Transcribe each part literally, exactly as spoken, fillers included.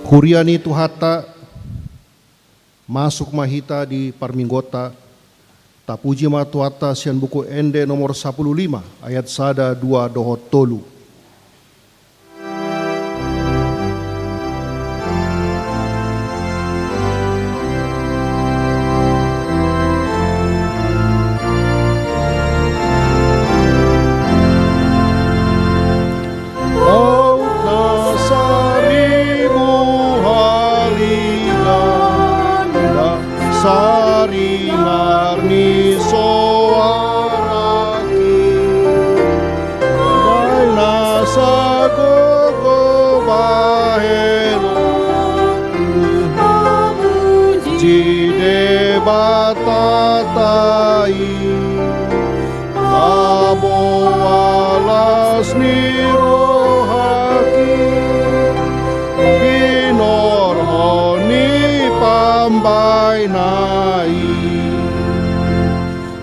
Huria ni Tuhanta, masuk ma hita di parmingguonta. Tapuji ma Tuhanta sian Buku Ende nomor sapuluh lima, ayat sada, dua dohot tolu. Aut na saribu hali ganda, saringar ni soaraki. Naeng nasa gogo bahenonku, pamuji Debatanta i. Paboa las ni rohaki, pinorhon ni pambahenanna i.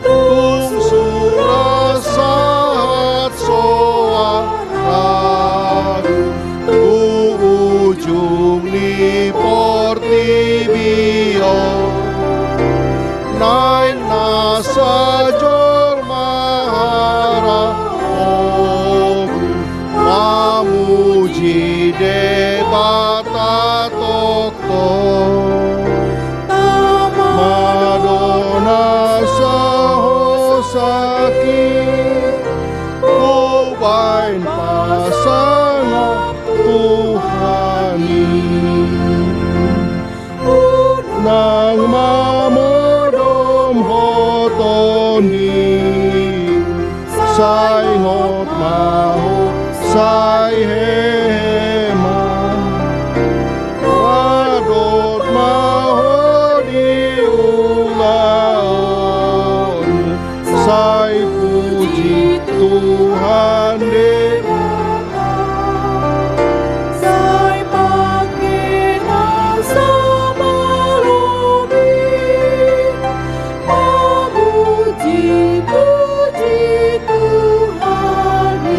Tung surat sahat soarangku tu ujung ni portibi on. Naeng nasa jolma harapon, pamuji Debata tongtong. Tama do nasa hosaki, hubahen pasangaponku Tuhan i. Unang ma modom ho Tondi, sai ingot ma ho, sai hehe ma. Radot ma ho di ulaon, sai puji Tuhan Debata. Sai pangke nasa malobi, pamuji-puji Tuhan i.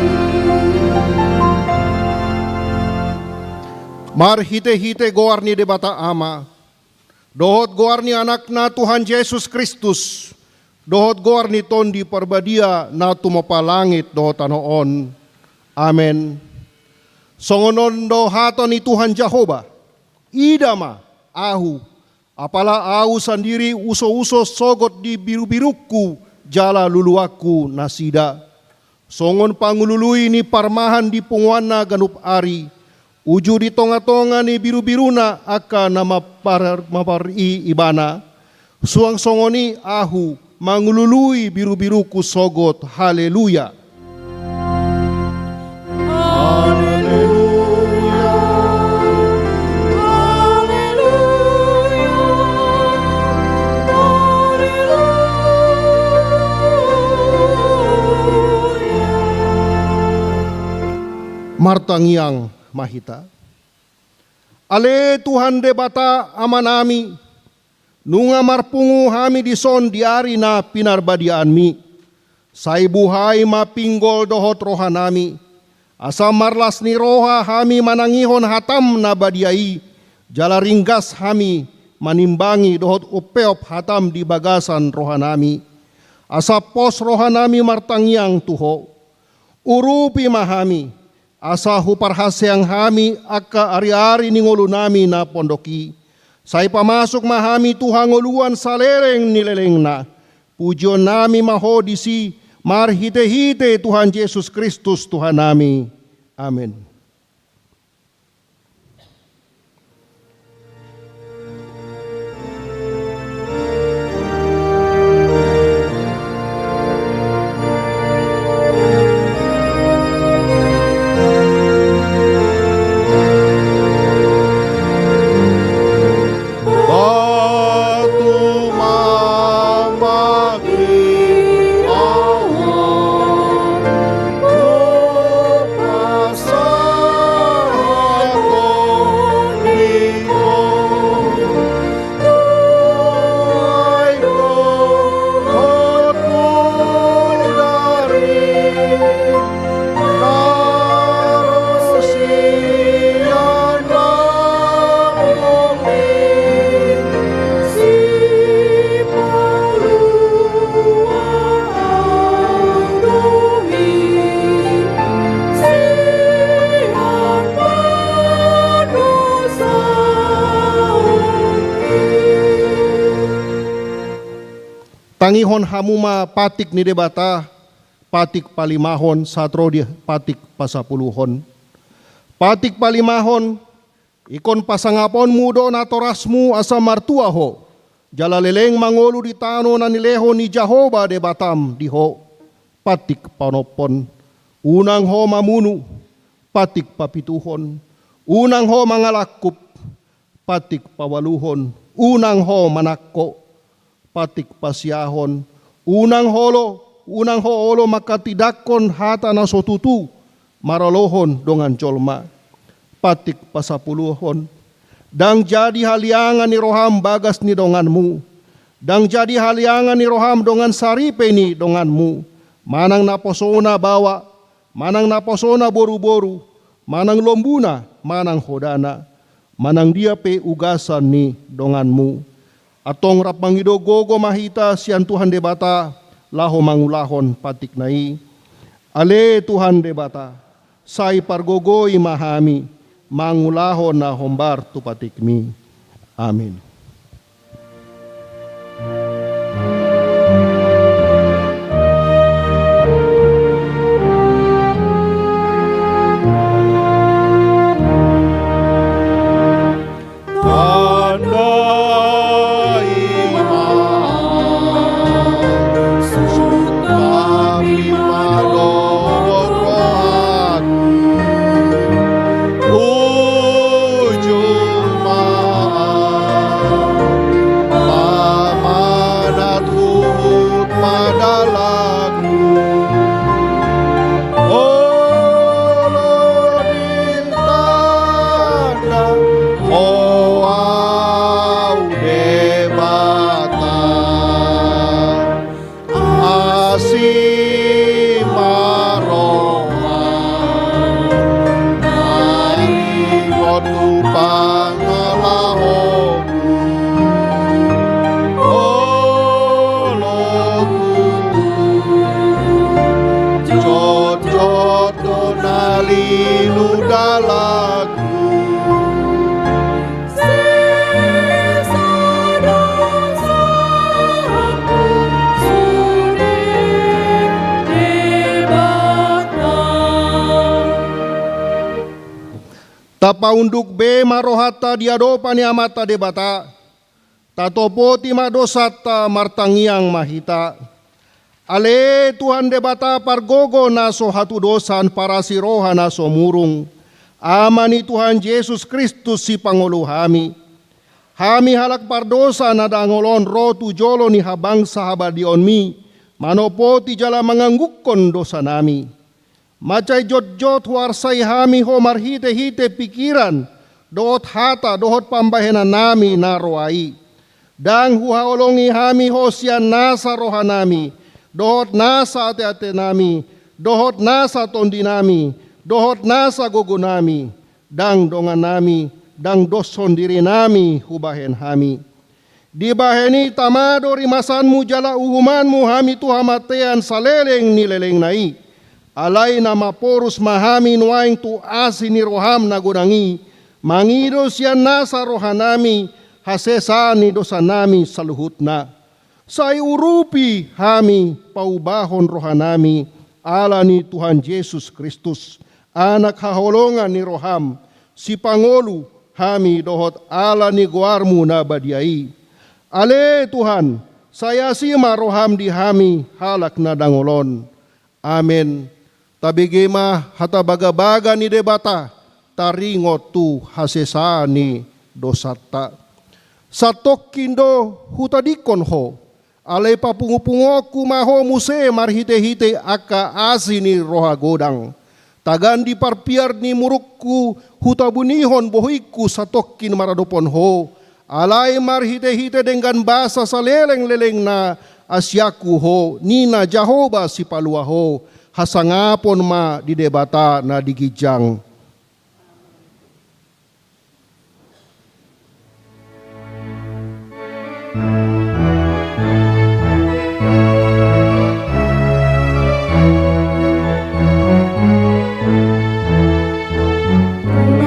Marhite-hite goar ni Debata Ama, dohot goar ni Anakna Tuhan Jesus Kristus, dohot goar ni Tondi Parbadia na tumompa langit dohot tano on. Amen. Songon on do hata ni Tuhan Jahowa: Ida ma, ahu, apala ahu sandiri uso-uso sogot di biru-birungku jala luluanku nasida. Songon pangulului ni parmahan di punguanna ganup ari, uju di tonga-tonga ni biru-biruna angka na mampar-, mampar i ibana, suang songon i ahu mangulului biru-birungku sogot. Haleluya. Haleluya. Haleluya. Haleluya. Martangiang ma hita. Ale Tuhan Debata Amanami, nunga marpungu hami dison di ari na pinarbadiaanMi. Sai buhai ma pinggol dohot rohanami, asa marlas ni roha hami manangihon hataM na badia i, jala ringgas hami manimbangi dohot umpeop hataM di bagasan rohanami. Asa pos rohanami martangiang tu Ho. Urupi ma hami, asa huparhaseang hami angka ari-ari ni ngolunami na pondok i. Sai pamasuk ma hami tu hangoluan saleleng ni lelengna. Pujionnami ma Ho disi, marhite-hite Tuhan Jesus Kristus Tuhannami. Amen. Tangihon hamu ma patik ni Debata, patik palimahon sahat ro di patik pasapuluhon. Patik palimahon, ingkon pasangaponmu do natorasmu asa martua ho, jala leleng mangolu di tano na nilehon ni Jahowa Debatam di ho. Patik paonomhon, unang ho mamunu. Patik papituhon, unang ho mangalangkup. Patik paualuhon, unang ho manangko. Patik pasiahon, unang ho olo, unang ho olo manghatindanghon hata na so tutu maralohon dongan jolma. Patik pasapuluhon, ndang jadi haliangan ni roham bagas ni donganmu. Ndang jadi haliangan ni roham dongan saripe ni donganmu. Manang naposona baoa, manang naposona boruboru, manang lombuna, manang hodana, manang dia pe ugasan ni donganmu. Antong rap mangido gogo ma hita sian Tuhan Debata, laho mangulahon patikna i. Ale Tuhan Debata, sai pargogoi ma hami, mangulahon na hombar tu patikmi. Amin. Tandai ma, sungkapi ma dohot rohangku. Ujur ma, pamanat huhut ma dalanku. Olo ni tanda, ho au Debata. Asi ma roham, taringot tu pangalahoku. Olo tutu, jotjot do na lilu dalanku. Sesa dosaku sude Debata. Tapaunduk be ma rohanta di adopan ni Amanta Debata. Tatopoti ma dosanta, martangiang ma hita. Ale Tuhan Debata pargogo na so hatudosan, parasi roha na so murung, Ama ni Tuhan Jesus Kristus sipangolu hami. Hami halak pardosa na dangol on ro tu jolo ni habangsa habadeonmi, manopoti jala manganggungkon dosanami. Mansai jotjot huarsai hami Ho marhitehite pikiran, dohot hata, dohot pambahenannami na roa i. Ndang huhaholongi hami Ho sian nasa rohanami, dohot nasa ateatenami, dohot nasa tondinami, dohot nasa gogonami, ndang dongannami, ndang doshon dirinami hubahen hami. Dibahen i tama do rimasanmu jala uhumanmu hami tu hamatean saleleng ni lelengna i. Alai na maporus ma hami nuaeng tu asi ni roham na godang i, mangido sian nasa rohanami hasesaan ni dosanami saluhutna. Sai urupi hami paubahon rohanami ala ni Tuhan Jesus Kristus, Anak haholongan ni roham, sipangolu hami dohot ala ni goarmu na badia i. Ale Tuhan, sai asi ma roham di hami halak na dangol on. Amen. Tabege ma hata bagabaga ni Debata, taringot tu hasesaan ni dosanta. Satongkin do hutadingkon Ho, alai papungupunguonku ma Ho muse marhitehite angka asi ni roha godang. Tagan di parpiar ni murukku hutabunihon bohingku satongkin maradophon Ho, alai marhitehite denggan basa salelenglelengna asianku Ho, ninna Jahowa Sipalua Ho, hasangapon ma di Debata na di ginjang.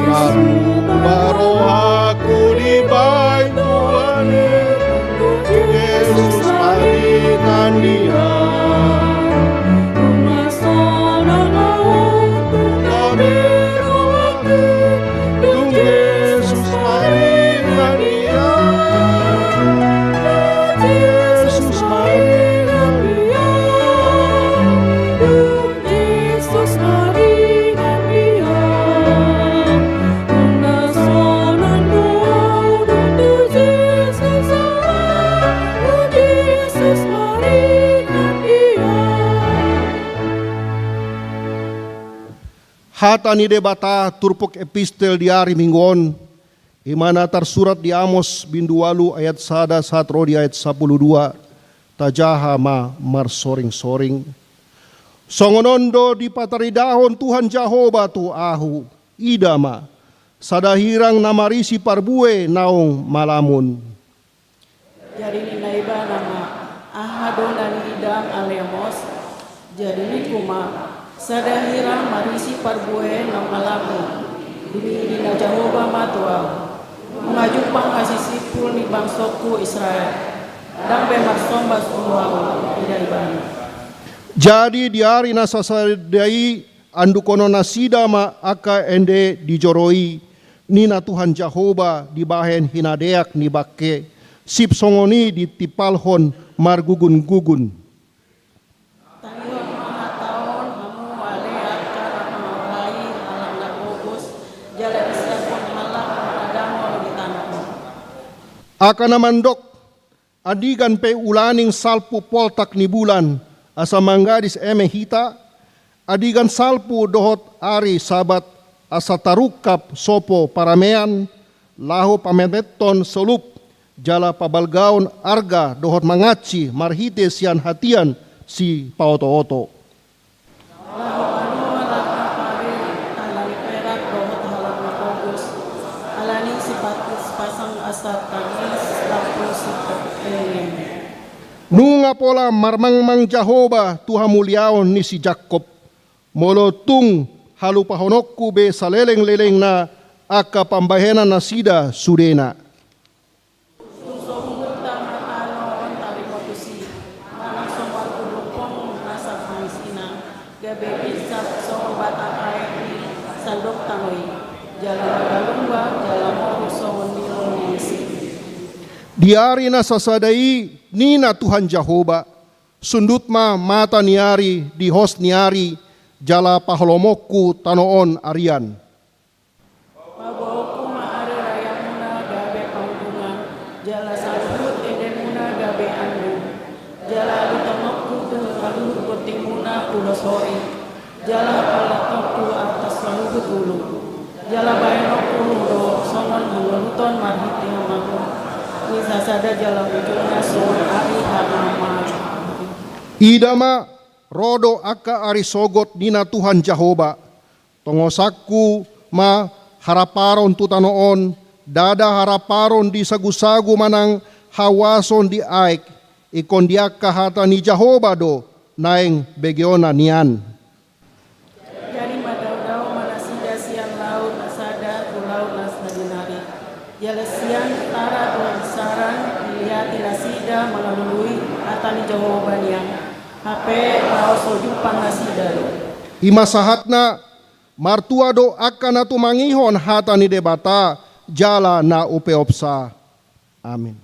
Lasu ma rohangku dibahen Tuhan i, Jesus marina Hata ni Debata turpuk epistel di ari Minggu on, i ma na tarsurat di Amos bindu ualu ayat sada sahat ro di ayat sapulu dua, tajaha ma marsoring-soring. Songon on do dipataridahon Tuhan Jahowa tu ahu, ida ma, sada hirang na marisi parbue naung malamun. Jadi ninna ibana ma, aha do na niidam ale Amos? Jadi ningku ma, sada hirang marisi parbue naung malamun. Dung i ninna Jahowa ma tu ahu, nunga jumpang hasisimpul ni bangsongku Israel. Ndang be marsomba suru ahu, ninna ibana. Jadi di ari na sasada i andukonon nasida ma angka ende di joro i, ninna Tuhan Jahowa dibahen hinadeak ni bangke, sip songon i ditimpalhon margugun-gugun. Tangihon ma hata on hamu ale angka na mangorahon halak na pogos, jala disiaphon halak na mardangol di tano on. Angka na mandok, andigan pe ulaning salpu poltak ni bulan, asa manggadis eme hita, andigan salpu dohot ari Sabat, asa tarungkap sopo paramean, laho pamemeton solup, jala pabalgaon arga dohot mangansi marhite sian hatian sipaoto-oto. Laho panuhon halak na parir, ala ni perak dohot halak na pogos, ala ni sipatus pasang asa tangis lampus sipetengen. Nunga pola marmangmang Jahowa tu hamuliaon ni si Jakob, molo tung halupahononku be saleleng-lelengna angka pambahenan nasida sudena. Tung so huhut ma tano on tarimo tusi, manang so marhudungkon nasa pangisina, gabe binsar songon batang aek ni sandok tano i, jala margalumba, jala moru songon nilon ni si. Di ari na sasada i, ninna Tuhan Jahowa, sundut ma mata ni ari di hos ni ari, jala paholomonku tano on arian. Paboaonku ma ari rayamuna gabe panggungan, jala saluhut endemuna gabe andung, jala alutononku tu saluhut bontingmuna ulos hori, jala pallatonku atas saluhut ulu, jala bahenonku do songon hangoluton marhite hamamon ni sasada jala ujungna songon ari hamamon. Ida ma, ro do angka ari sogot ninna Tuhan Jahowa, tongosanku ma haraparon tu tano on, ndada haraparon di sagu-sagu manang hauason di aek, ingkon di angka hata ni Jahowa do naeng begeonna nian. Jadi madao-dao ma nasida sian laut na sada tu laut na sadinari, jala sian utara tu utara, dilehati nasida mangalului hata ni Jahowa nian, hape laos so jumpang nasida do. I ma sahatna. Martua do angka na tumangihon hata ni Debata jala na upeopsa. Amin.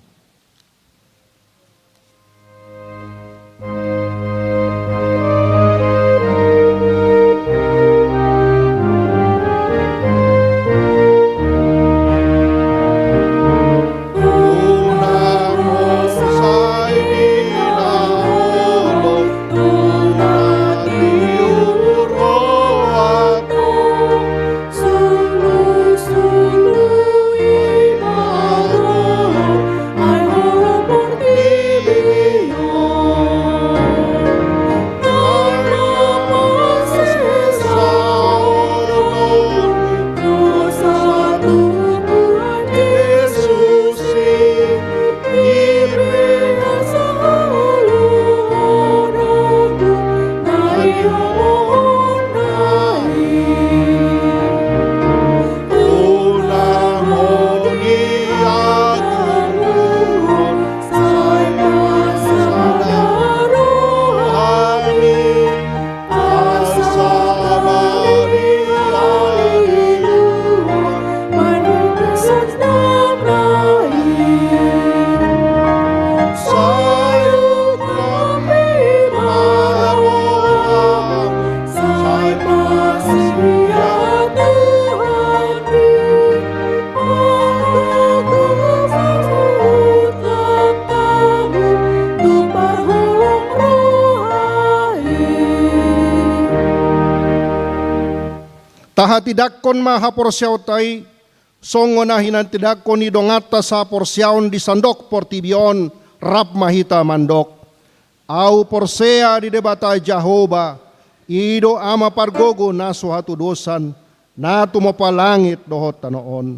Tindanghon ma haporseaonta i, songon na hinantindanghon ni donganta sahaporseaon di sandok portibi on, rap ma hita mandok: Ahu porsea di Debata Jahowa, i do Ama pargogo na so hatodosan, na tumompa langit dohot tano on.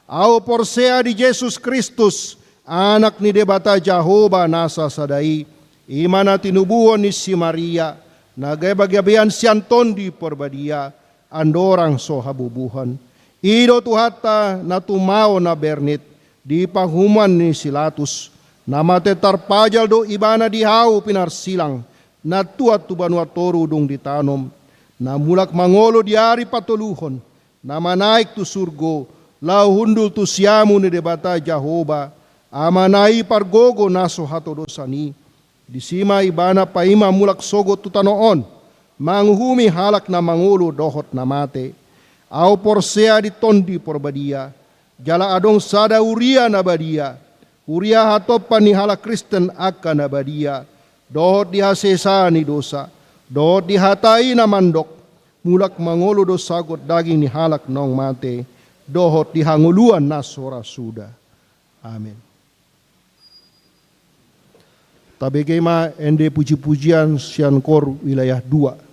Ahu porsea di Jesus Kristus, Anak ni Debata Jahowa na sasada i, i ma na tinubuhon ni si Maria, na gabe gabean sian Tondi Parbadia, andorang so habubuhan. I do Tuhanta na tumao na bernit, di panguhuman ni si Latus, na mate tarpajal do ibana di hau pinarsilang, na tuat tu banua toru dung ditanom, na mulak mangolu di ari patoluhon, na manaek tu surgo, laho hundul tu siamun ni Debata Jahowa, Amana i pargogo na so hatodosan i. Disi ma ibana paima mulak sogot tu tano on, manguhumi halak na mangolu dohot na mate. Ahu porsea di Tondi Parbadia, jala adong sada huria na badia, huria hatompa ni halak Kristen angka na badia, dohot di hasesaan ni dosa, dohot di hata i na mandok: Mulak mangolu do sagot daging ni halak naung mate, dohot di hangoluan na so ra suda. Amen. Tabege ma ende puji-pujian sian Kor Wilayah dua.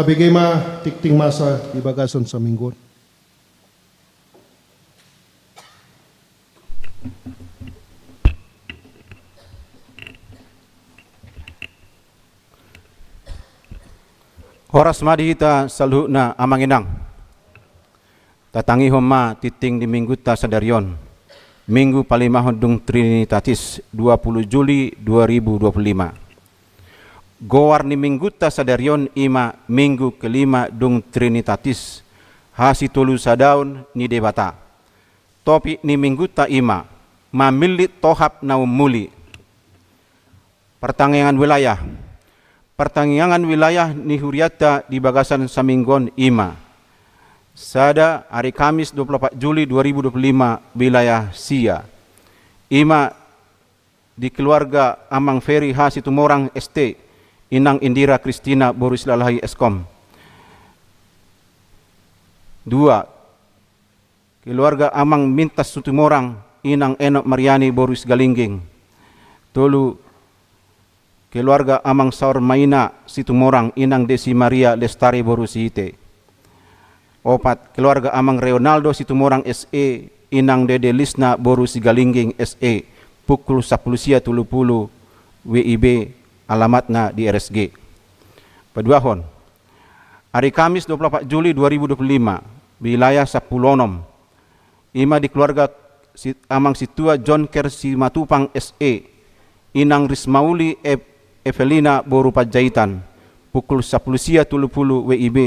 Bege ma tingting masa di bagasan saminggu on. Horas ma di hita saluhutna amang inang. Tatangihon ma tingting di minggunta sadari on. Minggu palimahon dung Trinitatis, dua puluh Juli dua ribu dua puluh lima. Goar ni minggunta sadari on i ma minggu kelima dung Trinitatis, hasitolusadaon ni Debata. Topik ni minggunta i ma mamillit tohap na ummuli. Partangiangan wilayah. Partangiangan wilayah ni hurianta di bagasan saminggu on i ma: sada, ari Kamis dua puluh opat Juli dua ribu dua puluh lima, wilayah sia. I ma di keluarga Amang Ferry H Situmorang S T, Inang Indira Kristina boru Silalahi S Kom. Dua, keluarga Amang Mintas Situmorang, Inang Enok Mariani boru Sigalingging. Tolu, keluarga Amang Saur Maina Situmorang, Inang Desi Maria Lestari boru Siite. Opat, keluarga Amang Reonaldo Situmorang S E, Inang Dede Lisna boru Sigalingging S E, pukul sampulu sia tolu pulu W I B, alamatna di R S G. Paduahon, ari Kamis dua puluh opat Juli dua ribu dua puluh lima, wilayah sampulu onom. I ma di keluarga si, Amang Sintua John Ker Simatupang S E, Inang Rismauli Ev-, Evelina boru Panjaitan, pukul sampulu sia tolu pulu W I B,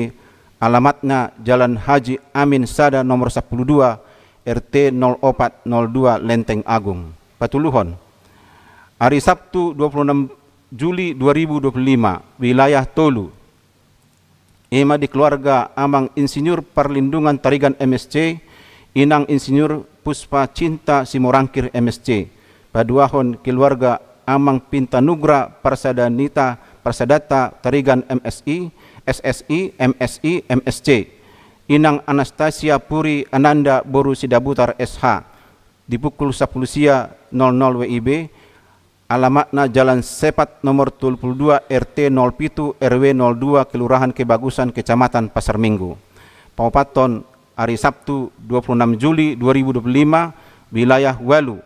alamatna Jalan Haji Amin sada nomor sampulu dua, R T nol opat nol dua, Lenteng Agung. Patoluhon, ari Sabtu dua puluh enam Juli dua ribu dua puluh lima, wilayah tolu. I ma di keluarga Amang Insinyur Parlindungan Tarigan M S C, Inang Insinyur Puspa Cinta Simorangkir M S C. Paduahon, keluarga Amang Pintanugra Parsadanita, Parsadanta Tarigan M S I, S S I, M S I, M S C, Inang Anastasia Puri Ananda boru Sidabutar S H, di pukul sampulu sia nol nol W I B, alamatna Jalan Sepat nomor tolu pulu dua, R T nol pitu, R W nol dua, Kelurahan Kebagusan, Kecamatan Pasar Minggu. Paopathon, ari Sabtu dua puluh enam Juli dua ribu dua puluh lima, wilayah ualu.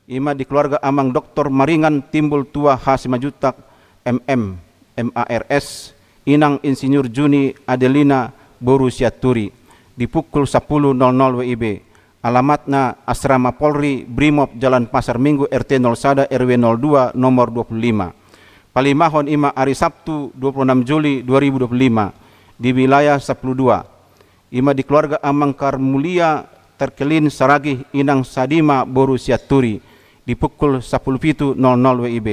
I ma di keluarga Amang Doktor Maringan Timbul Tua H Simanjuntak M M, M A R S, Inang Insinyur Juni Adelina boru Sianturi, di pukul sampulu nol nol W I B. Alamatna Asrama Polri, Brimob, Jalan Pasar Minggu, R T nol sada, R W nol dua, nomor dua puluh lima. Palimahon, i ma ari Sabtu dua puluh enam Juli dua ribu dua puluh lima, di wilayah sampulu dua. I ma di keluarga Amang Karmulia Terkelin Saragih, Inang Sadima boru Sianturi, di pukul sampulu pitu nol nol W I B.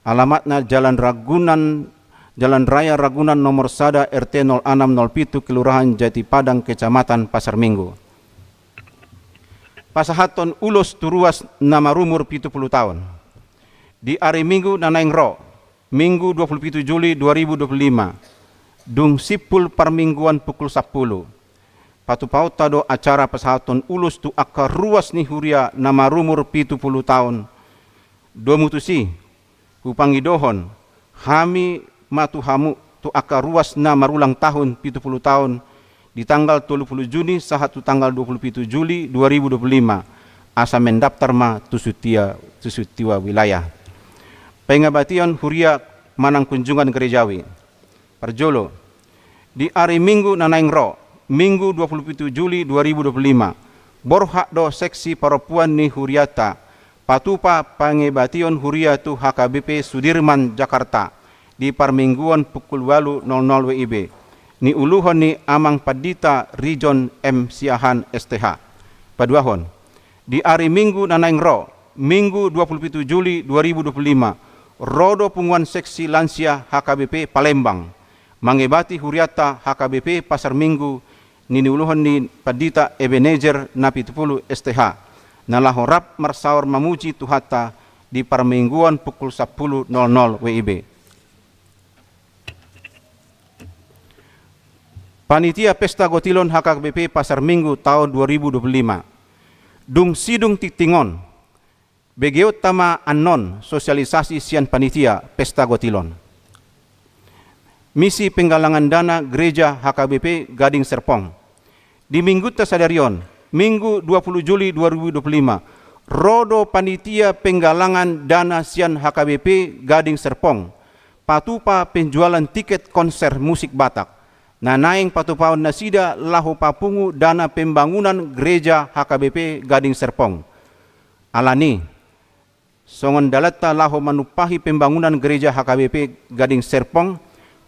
Alamatna Jalan Ragunan, Jalan Raya Ragunan nomor sada, R T nol enam nol pitu, Kelurahan Jatipadang, Kecamatan Pasar Minggu. Pasahathon ulos tu ruas na marumur pitu pulu taon. Di ari Minggu na naeng ro, Minggu dua pulu pitu Juli dua ribu dua pulu lima, dung simpul parmingguan pukul sampulu, patupaonta do acara pasahathon ulos tu angka ruas ni huria na marumur pitu pulu taon. Domu tusi, hupangidohon hami ma tu hamu, tu angka ruas na marulang tahun pitu pulu taon, di tanggal tolu pulu Juni sahat tu tanggal dua pulu pitu Juli dua ribu dua pulu lima, asa mendaftar ma tu suntia, tu suntiua wilayah. Pengabation huria manang kunjungan gerejawi. Parjolo, di ari Minggu na naeng ro, Minggu dua pulu pitu Juli dua ribu dua pulu lima, borhat do seksi parompuan ni hurianta patupa pengabation huria tu H K B P Sudirman, Jakarta, di parmingguan pukul ualu nol nol W I B, niuluhon ni Amang Pandita Rijon M Siahaan S T H. Paduahon, di ari Minggu na naeng ro, Minggu dua pulu pitu Juli dua ribu dua pulu lima, ro do punguan seksi lansia H K B P Palembang mangebati hurianta H K B P Pasar Minggu, niuluhon ni Pandita Ebenezer Napitupulu S T H, na laho rap marsaor mamuji Tuhanta di parmingguan pukul sampulu nol nol W I B. Panitia Pesta Gotilon H K B P Pasar Minggu taon dua ribu dua pulu lima. Dung sidung tingting on, begeonta ma annon sosialisasi sian panitia Pesta Gotilon. Misi penggalangan dana Gereja H K B P Gading Serpong. Di minggunta sadari on, Minggu dua puluh Juli dua ribu dua puluh lima, ro do panitia penggalangan dana sian H K B P Gading Serpong, patupa penjualan tiket konser musik Batak, na naeng patupaon nasida laho papungu dana pembangunan Gereja H K B P Gading Serpong. Alani, songon dalanta laho manumpahi pembangunan Gereja H K B P Gading Serpong,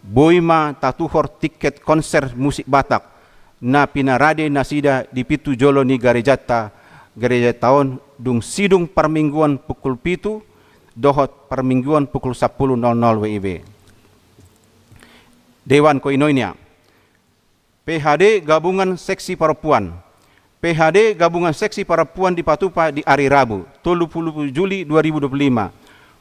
boi ma tatuhor tiket konser musik Batak, na pinarade nasida di pintu jolo ni garejanta, garejanta on, dung sidung parmingguon pukul pitu, dohot parmingguon pukul sampulu nol nol W I B. Dewan Koinonia. P H D Gabungan Seksi Parompuan. P H D Gabungan Seksi Parompuan dipatupa di ari Rabu, tolu pulu Juli dua ribu dua pulu lima,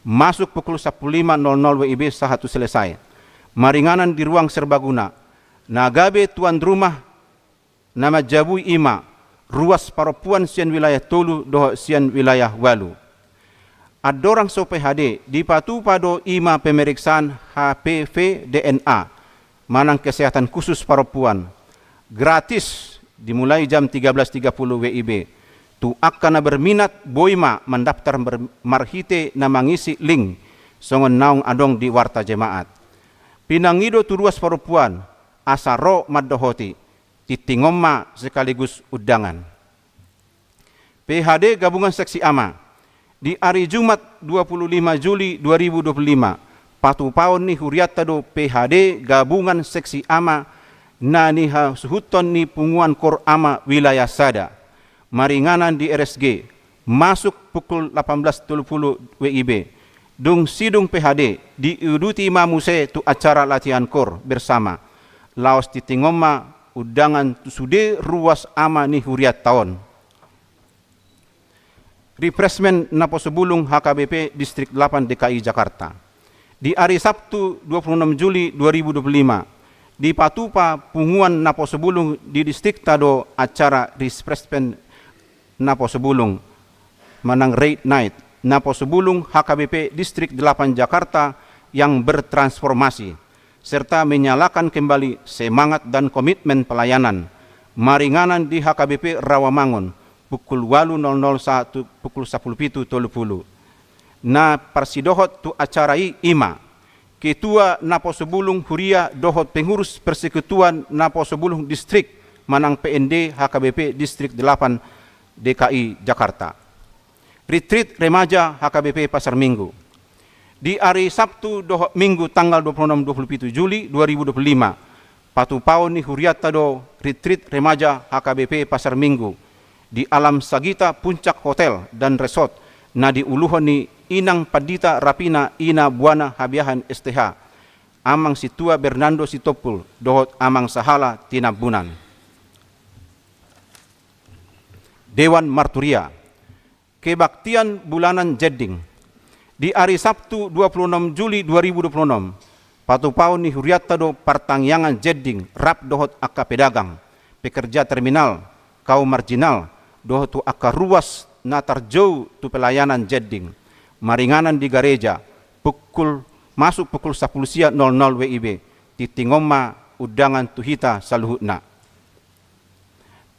masuk pukul sampulu lima nol nol W I B sahat tu selesai. Maringanan di ruang serbaguna. Na gabe tuan rumah na manjabui i ma ruas parompuan sian wilayah tolu dohot sian wilayah ualu. Andorang so P H D, dipatupa do i ma pemeriksaan H P V D N A, manang kesehatan khusus parompuan. Gratis, dimulai jam tiga belas tiga puluh W I B. Tu angka na berminat, boi ma mandaftar ber-, marhite na mangisi link, songon naung adong di warta jemaat. Pinangido tu ruas parompuan, asa ro mandohoti, tintingon ma sekaligus undangan. P H D Gabungan Seksi Ama. Di ari Jumat dua pulu lima Juli dua ribu dua pulu lima, patupaon ni hurianta do P H D Gabungan Seksi Ama na nihasuhuton ni Punguan Kor Ama wilayah sada. Maringanan di R S G, masuk pukul lapan belas tolu puluh W I B. Dung sidung P H D, diuduti ma muse tu acara latihan kor bersama. Laos tintingon ma undangan tu sude ruas ama ni hurianta on. Refreshment Naposo Bulung H K B P Distrik delapan D K I Jakarta. Di ari Sabtu dua puluh enam Juli dua ribu dua puluh lima, dipatupa Punguan Naposo Bulung di distrikta do acara refreshment Naposo Bulung, manang Rate Night Naposo Bulung H K B P Distrik delapan Jakarta yang bertransformasi, serta menyalakan kembali semangat dan komitmen pelayanan. Maringanan di H K B P Rawamangun, pukul ualu nol nol sahat tu pukul sampulu pitu tolu puluh. Na parsidohot tu acara i i ma Ketua Naposo Bulung Huria dohot Pengurus Persekutuan Naposo Bulung Distrik manang P N D H K B P Distrik delapan D K I Jakarta. Retreat Remaja H K B P Pasar Minggu. Di ari Sabtu dohot Minggu tanggal dua puluh enam dua puluh pitu Juli dua ribu dua puluh lima, patupaon ni hurianta do Retreat Remaja H K B P Pasar Minggu di Alam Sagita Puncak Hotel dan Resort na diuluhon ni Inang Pandita Rapina Ina Buana Habiahan S T H, Amang Sintua Bernardo Sitompul dohot Amang Sahala Tinambunan. Dewan Marturia. Kebaktian Bulanan Jending. Di ari Sabtu dua puluh enam Juli dua ribu dua puluh enam, patupaon ni hurianta do partangiangan jending rap dohot angka pedagang, pekerja terminal, kaum marginal, dohot tu angka ruas na tarjou tu pelayanan jending. Maringanan di gareja, pukul, masuk pukul sampulu sia nol nol W I B, tintingon ma undangan tu hita saluhutna.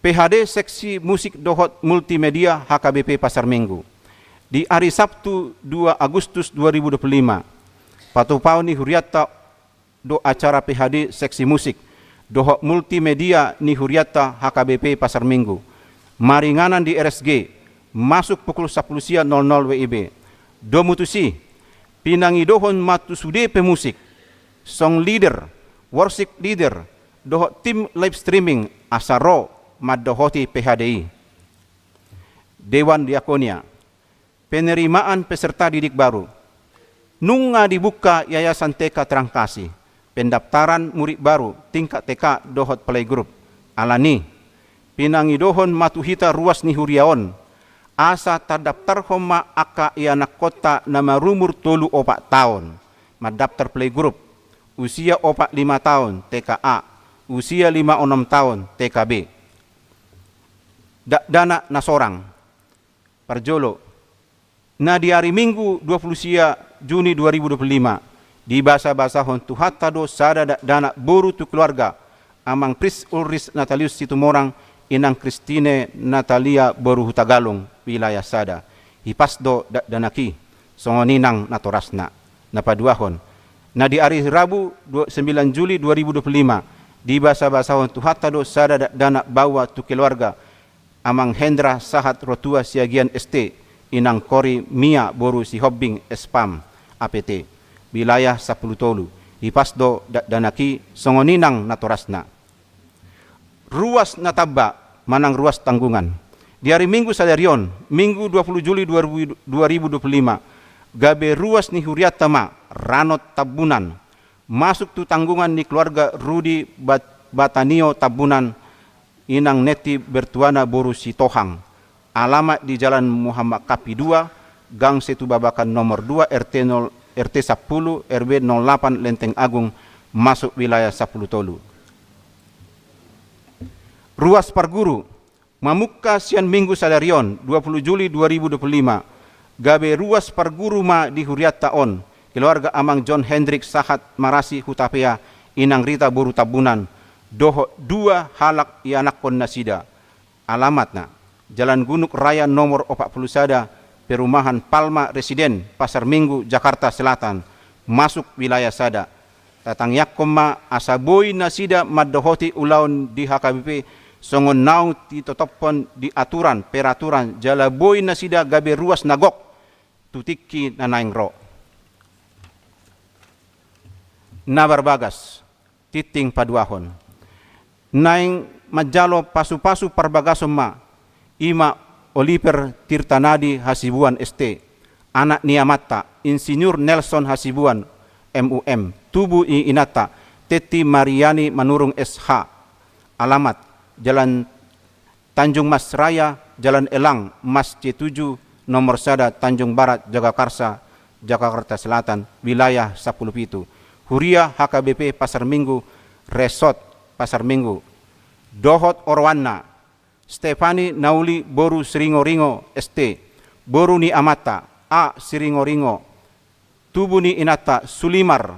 P H D Seksi Musik dohot Multimedia H K B P Pasar Minggu. Di ari Sabtu dua Agustus dua ribu dua puluh lima, patupaon ni hurianta do acara P H D Seksi Musik dohot Multimedia ni hurianta H K B P Pasar Minggu. Maringanan di R S G, masuk pukul sampulu sia nol nol W I B. Domu tusi, pinangidohon ma tu sude pemusik, song leader, worship leader, dohot tim live streaming asa ro mandohoti P H D i. Dewan Diakonia. Penerimaan peserta didik baru. Nunga dibuka Yayasan T K Terang Kasih pendaftaran murid baru tingkat T K dohot playgroup. Alani, pinangidohon ma tu hita ruas ni huria on, asa tardaftarhon ma angka ianakkonta na marumur tolu opat taon mandaftar playgroup, usia opat lima taon T K A, usia lima onom taon T K B. Dakdanak na sorang. Parjolo, na di ari Minggu dua puluh sia Juni dua ribu dua puluh lima, Dibasabasahon Tuhanta do sada dakdanak boru tu keluarga, Amang Prince Ulrich Natalius Situmorang, Inang Christine Natalia boru Hutagalung, wilayah sada. Hipas do dakdanak i, songon i nang natorasna. Na paduahon, na di ari Rabu dua, sembilan Juli dua ribu dua puluh lima, dibasabasahon Tuhanta do sada dakdanak baoa tu keluarga, Amang Hendra sahat Rotua Siagian S T, Inang Kori Mia boru Sihombing S P A M, A P T, wilayah sampulu tolu. Hipas do dakdanak i, songon i nang natorasna. Ruas na tamba manang ruas tanggungan. Di ari Minggu sadari on, Minggu dua puluh Juli dua ribu, dua ribu dua puluh lima, gabe ruas ni hurianta ma Ranot Tambunan, masuk tu tanggungan ni keluarga Rudi Bat-, Batanio Tambunan, Inang Neti Bertuana boru Sitohang. Alamat di Jalan Muhammad Kapi dua, Gang Setubabakan nomor dua, R T nol, R T sampulu, R W nol delapan, Lenteng Agung, masuk wilayah sampulu tolu. Ruas parguru, mamungka sian Minggu sadari on, dua puluh Juli dua ribu dua puluh lima, gabe ruas parguru ma di hurianta on, keluarga Amang John Hendrik sahat Marasi Hutapea, Inang Rita boru Tambunan, dohot dua halak ianakhon nasida. Alamatna, Jalan Gunung Raya nomor opat puluh sada, Perumahan Palma Residen, Pasar Minggu, Jakarta Selatan, masuk wilayah sada. Tatangiangkon ma asa boi nasida mandohoti ulaon di H K B P songon naung ditotophon di aturan, peraturan, jala boi nasida gabe ruas na gok tu tingki na naeng ro. Na parbagas, tingting paduahon. Naeng manjalo pasupasu parbagason ma, i ma Oliver Tirtanadi Hasibuan S T, anak ni amanta, Insinyur Nelson Hasibuan, M U M, tubu ni inanta, Tetti Mariani Manurung S H, alamat, Jalan Tanjung Mas Raya, Jalan Elang, Mas C tujuh, nomor sada, Tanjung Barat, Jagakarsa, Jakarta Selatan, wilayah sampulu pitu. Huria H K B P Pasar Minggu, Resort Pasar Minggu. Dohot oroanna, Stefani Nauli boru Siringoringo S T, boru ni amanta, A Siringoringo, tubu ni inanta Sulimar,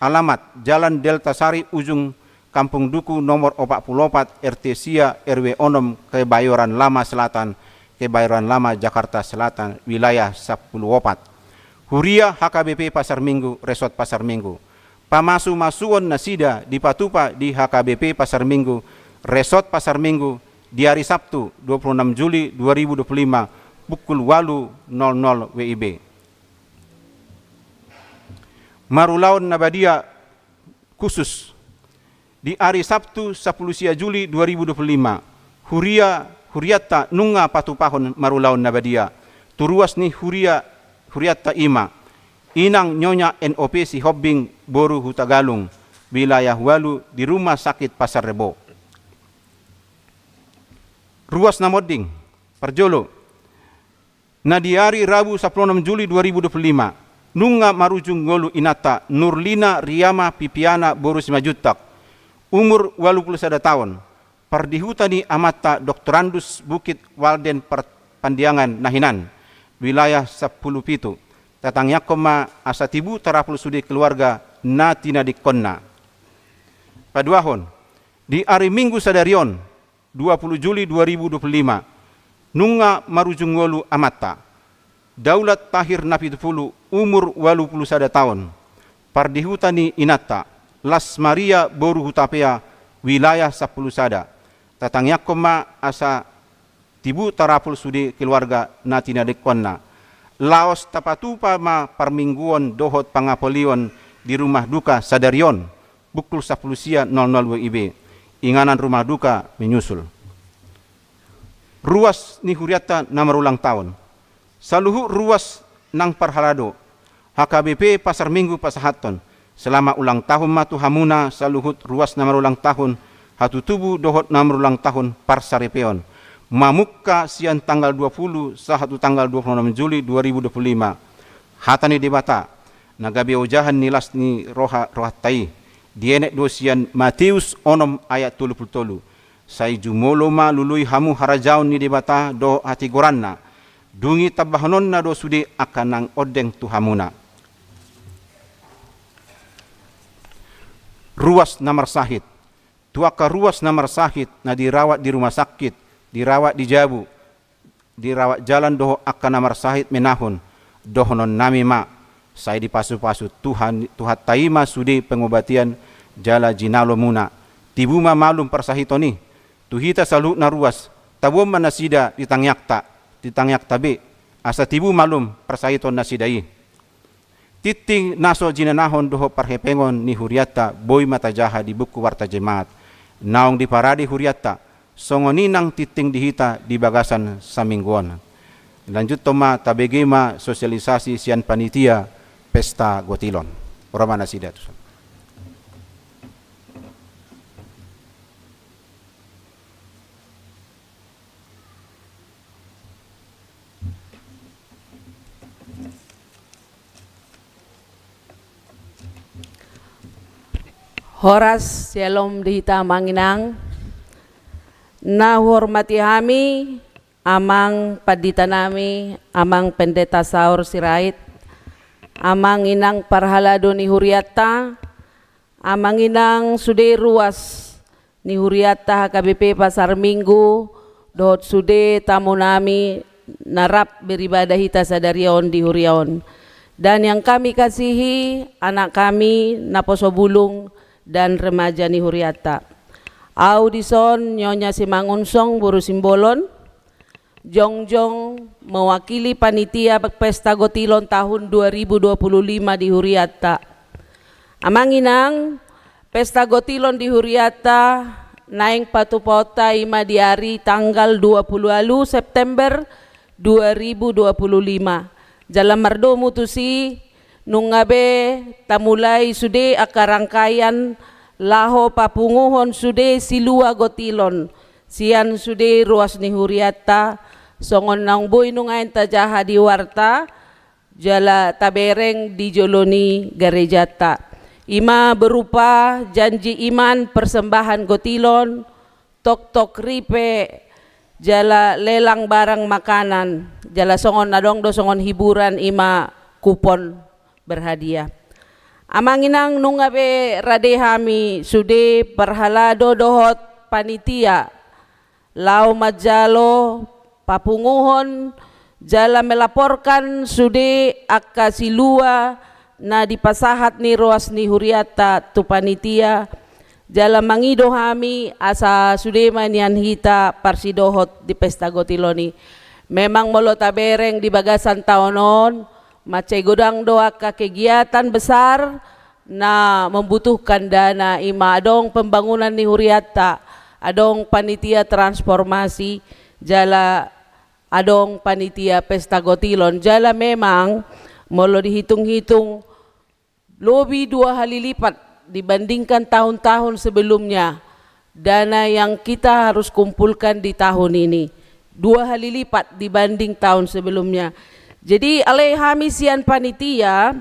alamat, Jalan Delta Sari, Ujung Kampung Duku, nomor opat puluh opat, R T sia, R W onom, Kebayoran Lama Selatan, Kebayoran Lama, Jakarta Selatan, wilayah sampulu opat. Huria H K B P Pasar Minggu, Resort Pasar Minggu. Pamasumasuon nasida dipatupa di H K B P Pasar Minggu, Resort Pasar Minggu, di ari Sabtu, dua puluh enam Juli dua ribu dua puluh lima, pukul ualu nol nol W I B. Marulaon na badia khusus. Di ari Sabtu, sampulu sia Juli dua ribu dua puluh lima, huria, hurianta nunga patupahon marulaon na badia tu ruas ni huria, hurianta, i ma Inang Nyonya N O P Sihombing boru Hutagalung, wilayah ualu, di Rumah Sakit Pasar Rebo. Ruas na monding, parjolo. Na di ari Rabu, sampulu onom Juli dua ribu dua puluh lima, nunga marujung ngolu inanta, Nurlina Riama Pipiana boru Simanjuntak, umur ualu puluh sada taon, pardihuta ni amanta, Doktorandus Bukit Walden, par-, Pandiangan na hinan, wilayah sampulu pitu. Tatangiangkon ma asa tibu tarapul sude keluarga na tinadingkonna. Paduahon, di ari Minggu sadari on, dua puluh Juli dua ribu dua puluh lima, nunga marujung ngolu amanta, Daulat Tahir Napitupulu, umur ualu puluh sada taon, pardihuta ni inanta, Las Maria boru Hutapea, wilayah sampulu sada. Tatangiangkon ma asa tibu tarapul sude keluarga na tinadingkonna. Laos tapatupa ma parmingguon dohot pangapolion di rumah duka sadari on, pukul sampulu sia nol nol W I B. Inganan rumah duka menyusul. Ruas ni hurianta na marulang taon. Saluhut ruas nang parhalado, H K B P Pasar Minggu pasahathon selamat ulang tahun ma tu hamuna saluhut ruas na marulang tahun, hatutubu dohot na marulang tahun parsaripeon. Mamungka sian tanggal dua puluh sahat tu tanggal dua puluh enam Juli dua ribu dua puluh lima. Hata ni Debata, na gabe ojahan ni las ni roha, rohanta i, dienet do sian Mateus onom ayat tolu puluh tolu. Sai jumolo ma lului hamu harajaon ni Debata dohot hatigoranna, dung i tambahononna do sude angka na ondeng tu hamuna. ruas na marsahit. Tu angka ruas na marsahit na dirawat di rumah sakit, dirawat di jabu, dirawat jalan dohot angka na marsahit menahun, dohononnami ma, sai dipasupasu Tuhan, Tuhanta i ma sude pengobatian jala jinalomuna. Tibu ma malum parsahiton i. Tu hita saluhutna ruas, tabuon ma nasida di tangiangta, di tangiangta be, asa tibu malum parsahiton nasida i. Tingting na so jinanahon dohot parhepengon ni hurianta boi ma tajaha di buku Warta Jemaat. Naung diparade hurianta, songon i nang tingting di hita di bagasan saminggu on. Lanjuthon ma, tabege ma sosialisasi sian panitia Pesta Gotilon. Ro ma nasida tuson. Horas, syalom di hita amang inang. Na huhormati hami, amang pandita nami, amang pendeta Saur Sirait, amang inang parhalado ni hurianta, amang inang sude ruas ni hurianta H K B P Pasar Minggu, dohot sude tamu nami na rap beribadah hita sadari on di huria on. Dan yang kami kasihi, anak kami, naposo bulung, dan remaja ni hurianta. Au dison Nyonya Simangunsong boru Simbolon, jongjong mewakili panitia Pesta Gotilon tahun dua ribu dua puluh lima di hurianta. Amang inang, Pesta Gotilon di hurianta naeng patupaonta i ma di ari tanggal dua puluh ualu September dua ribu dua puluh lima. Jala mardomu tusi, nunga be tamulai sude angka rangkaian laho papunguhon sude silua gotilon sian sude ruas ni hurianta, songon naung boi nuaeng tajaha di warta, jala tabereng di jolo ni garejanta. I ma berupa janji iman, persembahan gotilon, toktok ripe, jala lelang barang makanan, jala songon na adong do songon hiburan, i ma kupon berhadiah. Amang inang, nunga be rade hami sude parhalado dohot panitia laho manjalo papunguhon jala melaporkan sude angka silua na dipasahat ni ruas ni hurianta tu panitia, jala mangido hami asa sude ma nian hita parsidohot di Pesta Gotilon i. Memang molo tabereng di bagasan taon on, mansai godang do angka kegiatan besar na membutuhkan dana, i ma adong pembangunan ni hurianta, adong panitia transformasi, jala adong panitia Pesta Gotilon. Jala memang molo dihitung-hitung, lobi dua hali lipat dibandingkan tahun-tahun sebelumnya dana yang kita harus kumpulkan di tahun ini. Dua hali lipat dibanding tahun sebelumnya. Jadi, alai hami sian panitia,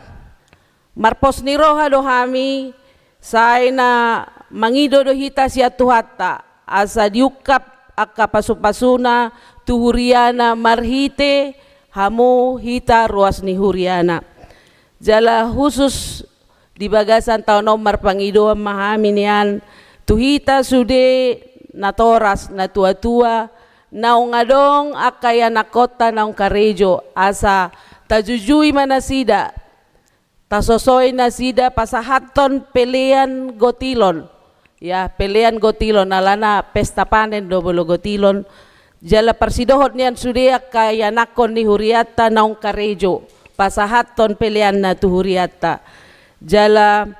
marpos ni roha do hami, sai na mangido do hita sian Tuhanta, asa diungkap angka pasupasuna tu huriana marhite hamu hita ruas ni huriana. Jala husus di bagasan taon on marpangidoan ma hami nian tu hita sude natoras, natuatua, naung adong angka ianakkonta naung karejo, asa tajujui ma nasida, tasosoi nasida pasahathon pelean gotilon. Ya, pelean gotilon, alana pesta panen do molo gotilon. Jala parsidohot nian sude angka ianakkon ni hurianta naung karejo, pasahathon peleanna tu hurianta. Jala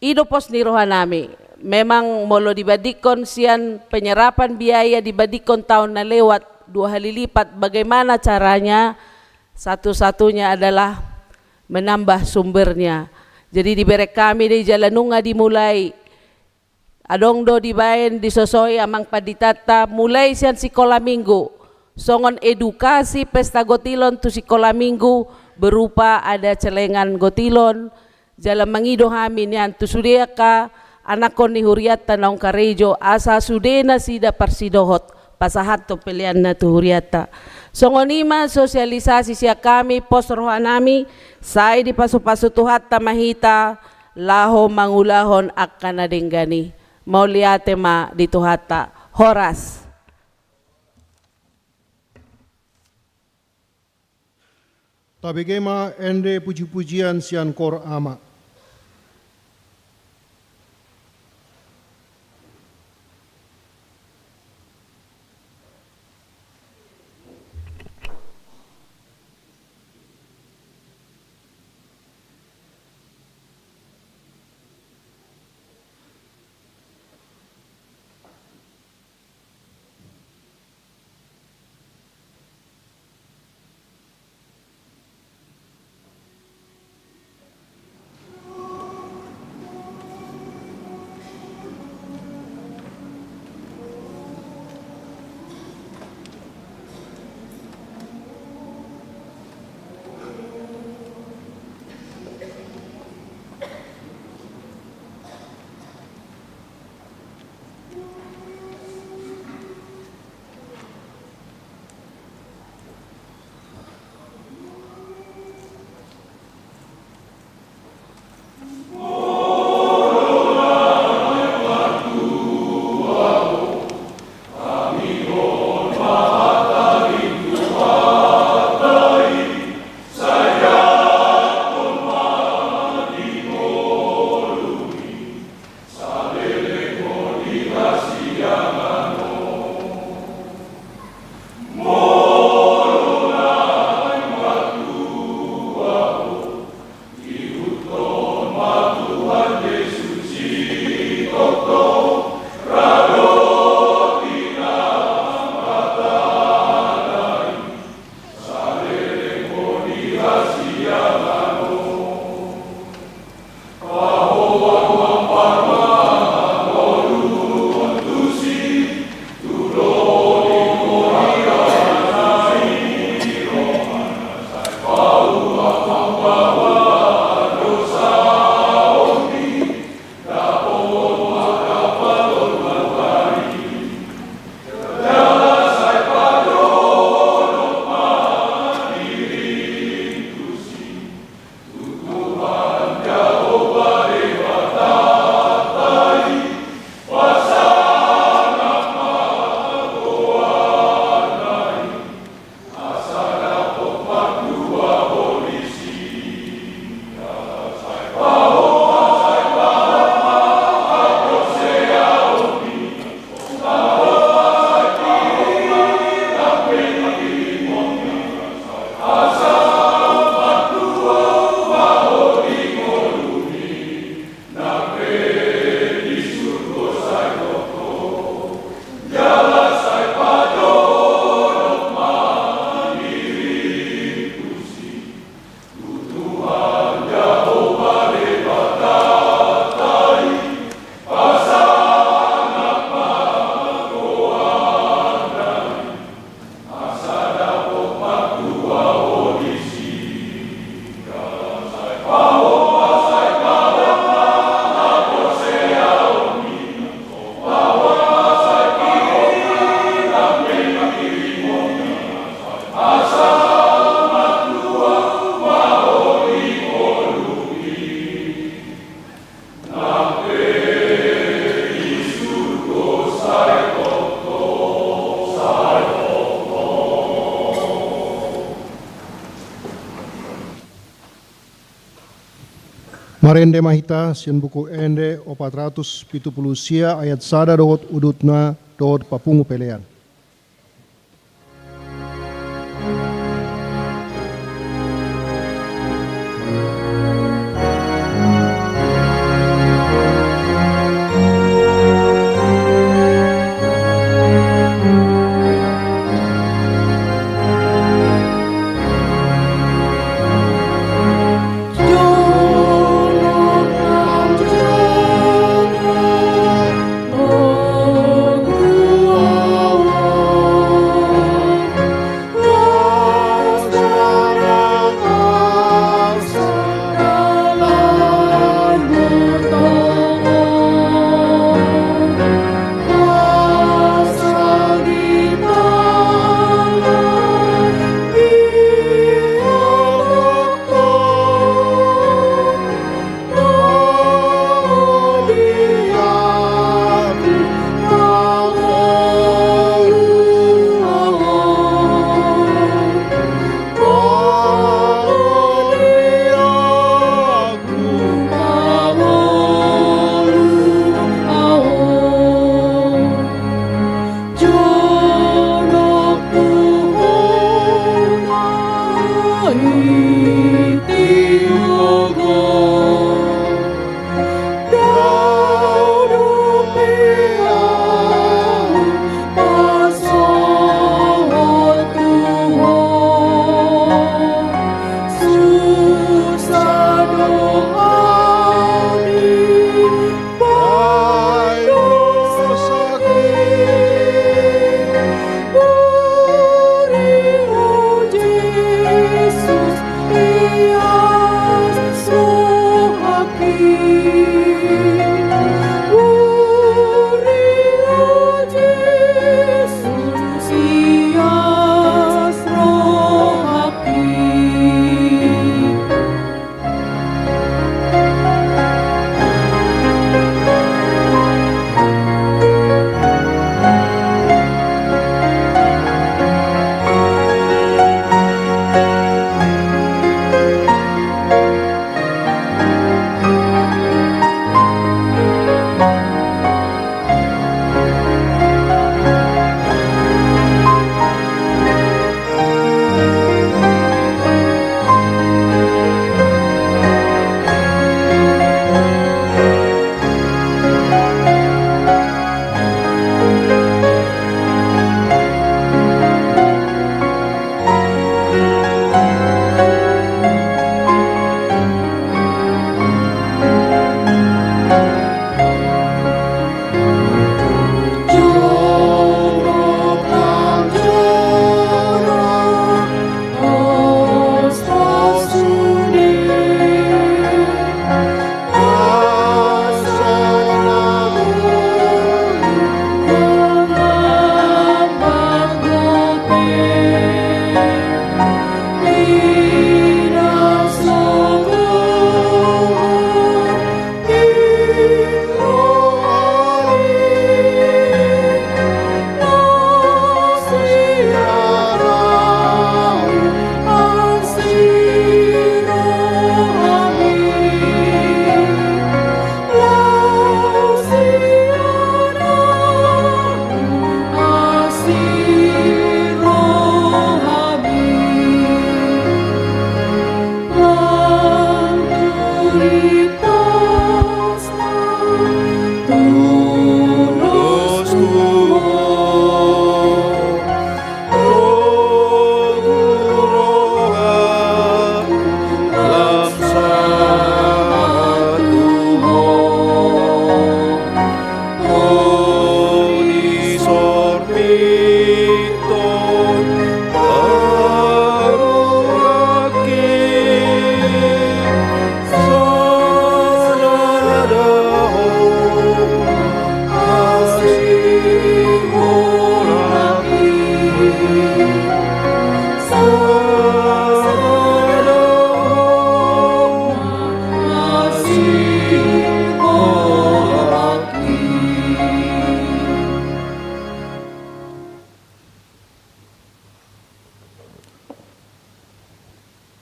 i do pos ni rohanami. Memang molo dibandingkon sian penyerapan biaya dibandingkon taon na lewat dua hali lipat, bagaimana caranya? Satu-satunya adalah menambah sumbernya. Jadi dibereng hami do i jala nunga dimulai. Adong do dibaen, disosoi amang panditanta, mulai sian sikola minggu. Songon edukasi pesta gotilon tu sikola minggu berupa ada celengan gotilon. Jala mangido hami nian tu sude angka anakkon ni hurianta naung karejo, asa sude nasida parsidohot pasahathon peleanna tu hurianta. Songon i ma sosialisasi sian hami, pos rohanami, sai dipasupasu Tuhanta ma hita, laho mangulahon angka na denggan i. Mauliate ma di Tuhanta. Horas. Tabege ma ende pujipujian sian kor Ama. Marende ma hita sian Buku Ende opat ratus pitu pulu sia, ayat sada dohot udutna dohot papungu pelean.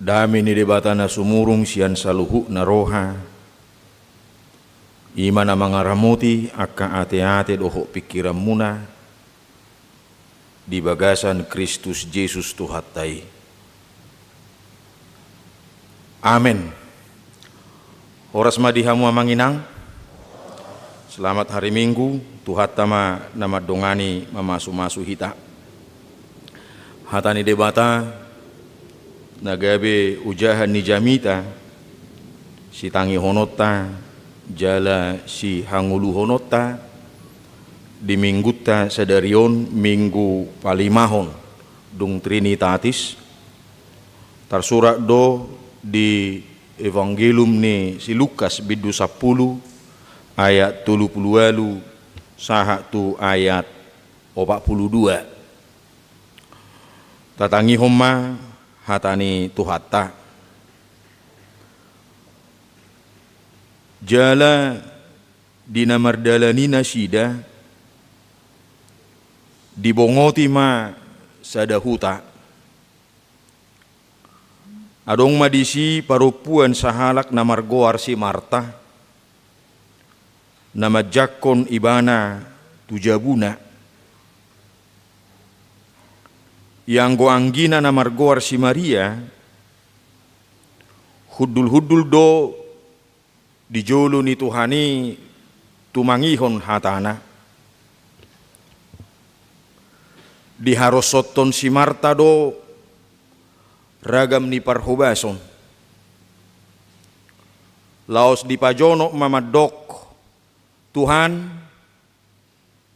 Dame ni Debata na sumurung sian saluhutna roha, i ma na mangaramoti angka ateate dohot pingkiranmuna di bagasan Kristus Jesus Tuhanta i. Amen. Horas ma di hamu amang inang. Selamat hari Minggu. Tuhanta ma na mandongani mamasumasu hita. Hata ni Debata na gabe ojahan ni jamita, sitangihononta jala sihangoluhononta di Minggunta sadari on, Minggu palimahon dung Trinitatis, tarsurat do di Evangelium ni si Lukas bindu sampulu ayat tolu pulu ualu sahat tu ayat opat pulu dua. Tatangihon ma hata ni Tuhanta. Jala di na mardalan i nasida, dibongoti ma sada huta. Adong ma disi parompuan sahalak na margoar si Marta, na manjangkon ibana tu jabuna. Ianggo anggina na margoar si Maria, hundulhundul do di jolo ni Tuhan i tumangihon hatana. Diharosonhon si Marta do ragam ni parhobason. Laos dipajonok ma mandok, Tuhan,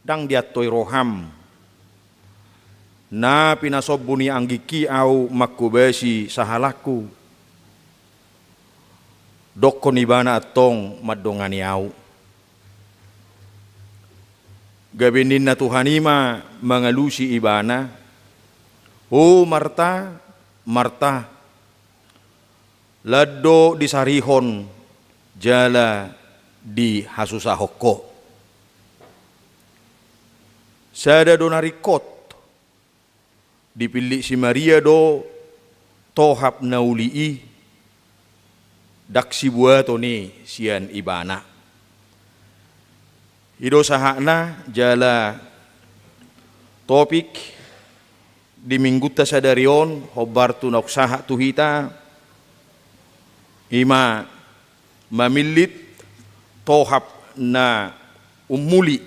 ndang diantoi roham na pinasombu ni anggingki ahu manghobasi sahalakku, dokkon ibana antong mandongani ahu. Gabe ninna Tuhan i ma mangalusi ibana, O Marta, Marta, lan do disarihon jala dihasusahon ho. Sada do na ringkot, dipillit si Maria do tohap na uli i, ndang sibuaton i sian ibana. I do sahatna jala topik di Minggunta sadari on, hombar tu naung sahat tu hita, i ma mamillit tohap na umuli.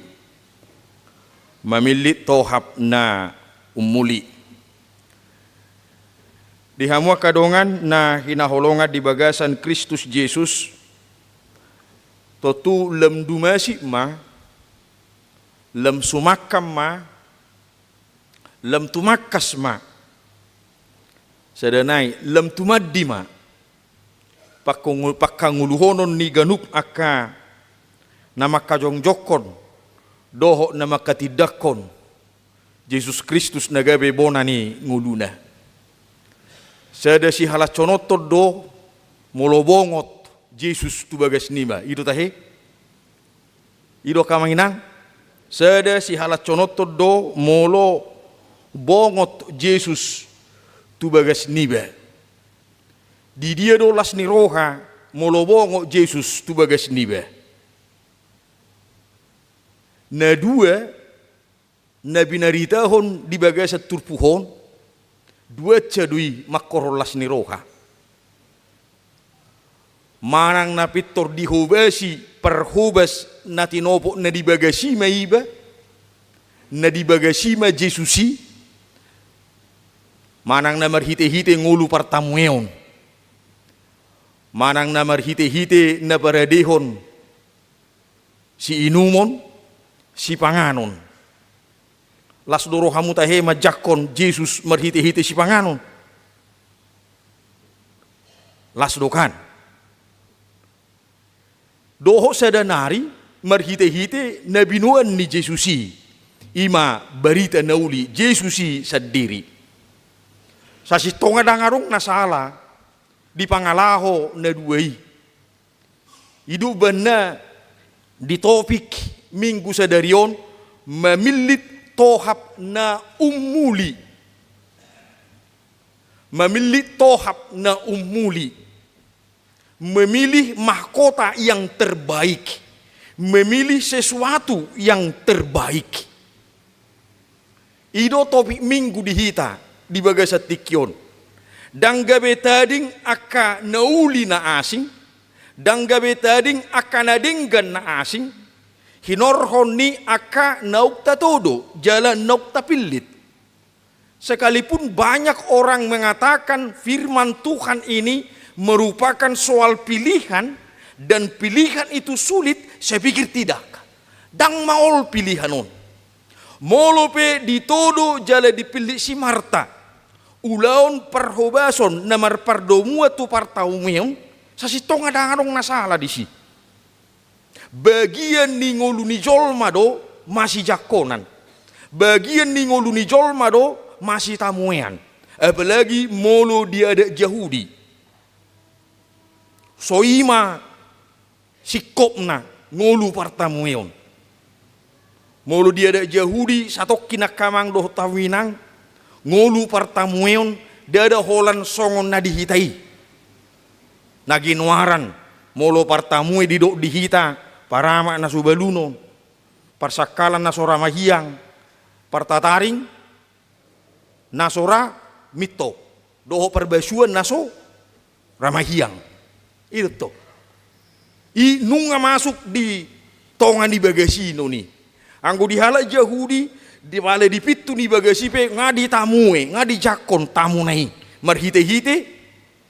Mamillit tohap na umuli. Di hamu angka dongan na hinaholongan di bagasan Kristus Jesus, tontu lam dumasik ma, lam sumangkam ma, lam tumangkas ma. Sada nai, lam tumandi ma. Pangkangolu-, pangkangoluhonon ni ganup angka na mangkajongjongkon dohot na mangkatindangkon Jesus Kristus na gabe bona ni ngoluna. Sada sihalashononhon do molo bongot Jesus tu bagas niba. I do tahe? I do angka amang inang, sada sihalashononhon do molo bongot Jesus tu bagas niba. Di dia do las ni roha molo bongot Jesus tu bagas niba? Na dua na binaritahon di bagasan turpuk on, duansa do i mangkorhon las ni roha. Manang na pintor dihobasi parhobas na tinopot na di bagas i ma iba, na di bagas i ma Jesus i, manang na marhitehite ngolu partamueon, manang na marhitehite na paradehon siinumon, sipanganon. Las do rohamu tahe manjangkon Jesus marhite-hite sipanganon? Las do kan? Dohot sada nari marhite-hite na binoan ni Jesus i, i ma barita na uli, Jesus i sandiri. Sasintongna ndang adong na sala di pangalaho na dua i. I do umbahen na di topik Minggu sadari on, mamillit tohap na ummuli. Mamillit tohap na ummuli. Memilih mahkota yang terbaik. Memilih sesuatu yang terbaik. I do topik Minggu di hita di bagasan tingki on. Ndang gabe tading angka na uli na asing, ndang gabe tading angka na denggan na asing, hinorhon ni angka naung tatodo jala naung tapillit. Sekalipun banyak orang mengatakan firman Tuhan ini merupakan soal pilihan dan pilihan itu sulit, saya pikir tidak. Ndang maol pilihan on. Molo pe ditodo jala dipillit si Marta ulaon parhobason na marpardomuan tu partamueon, sasintongna ndang adong na sala disi. Bagian ni ngolu ni jolma do masijangkonan. Bagian ni ngolu ni jolma do masitamuean. Apalagi molo di adat Jahudi. So i ma singkopna ngolu partamueon. Molo di adat Jahudi, satongkin angka amang dohot hamu inang, ngolu partamueon ndada holan songon na di hita i. Na ginoaran, molo partamue didok di hita, paramak na so balunon, parsangkalan na so ra mahiang, partataring na so ra mintop, dohot parbasuan na so ra mahiang. I do tong. I nunga masuk di tonga ni bagas i non i. Anggo di halak Jahudi, di pala di pintu ni bagas i pe nga ditamue, nga dijangkon tamuna i. Marhite-hite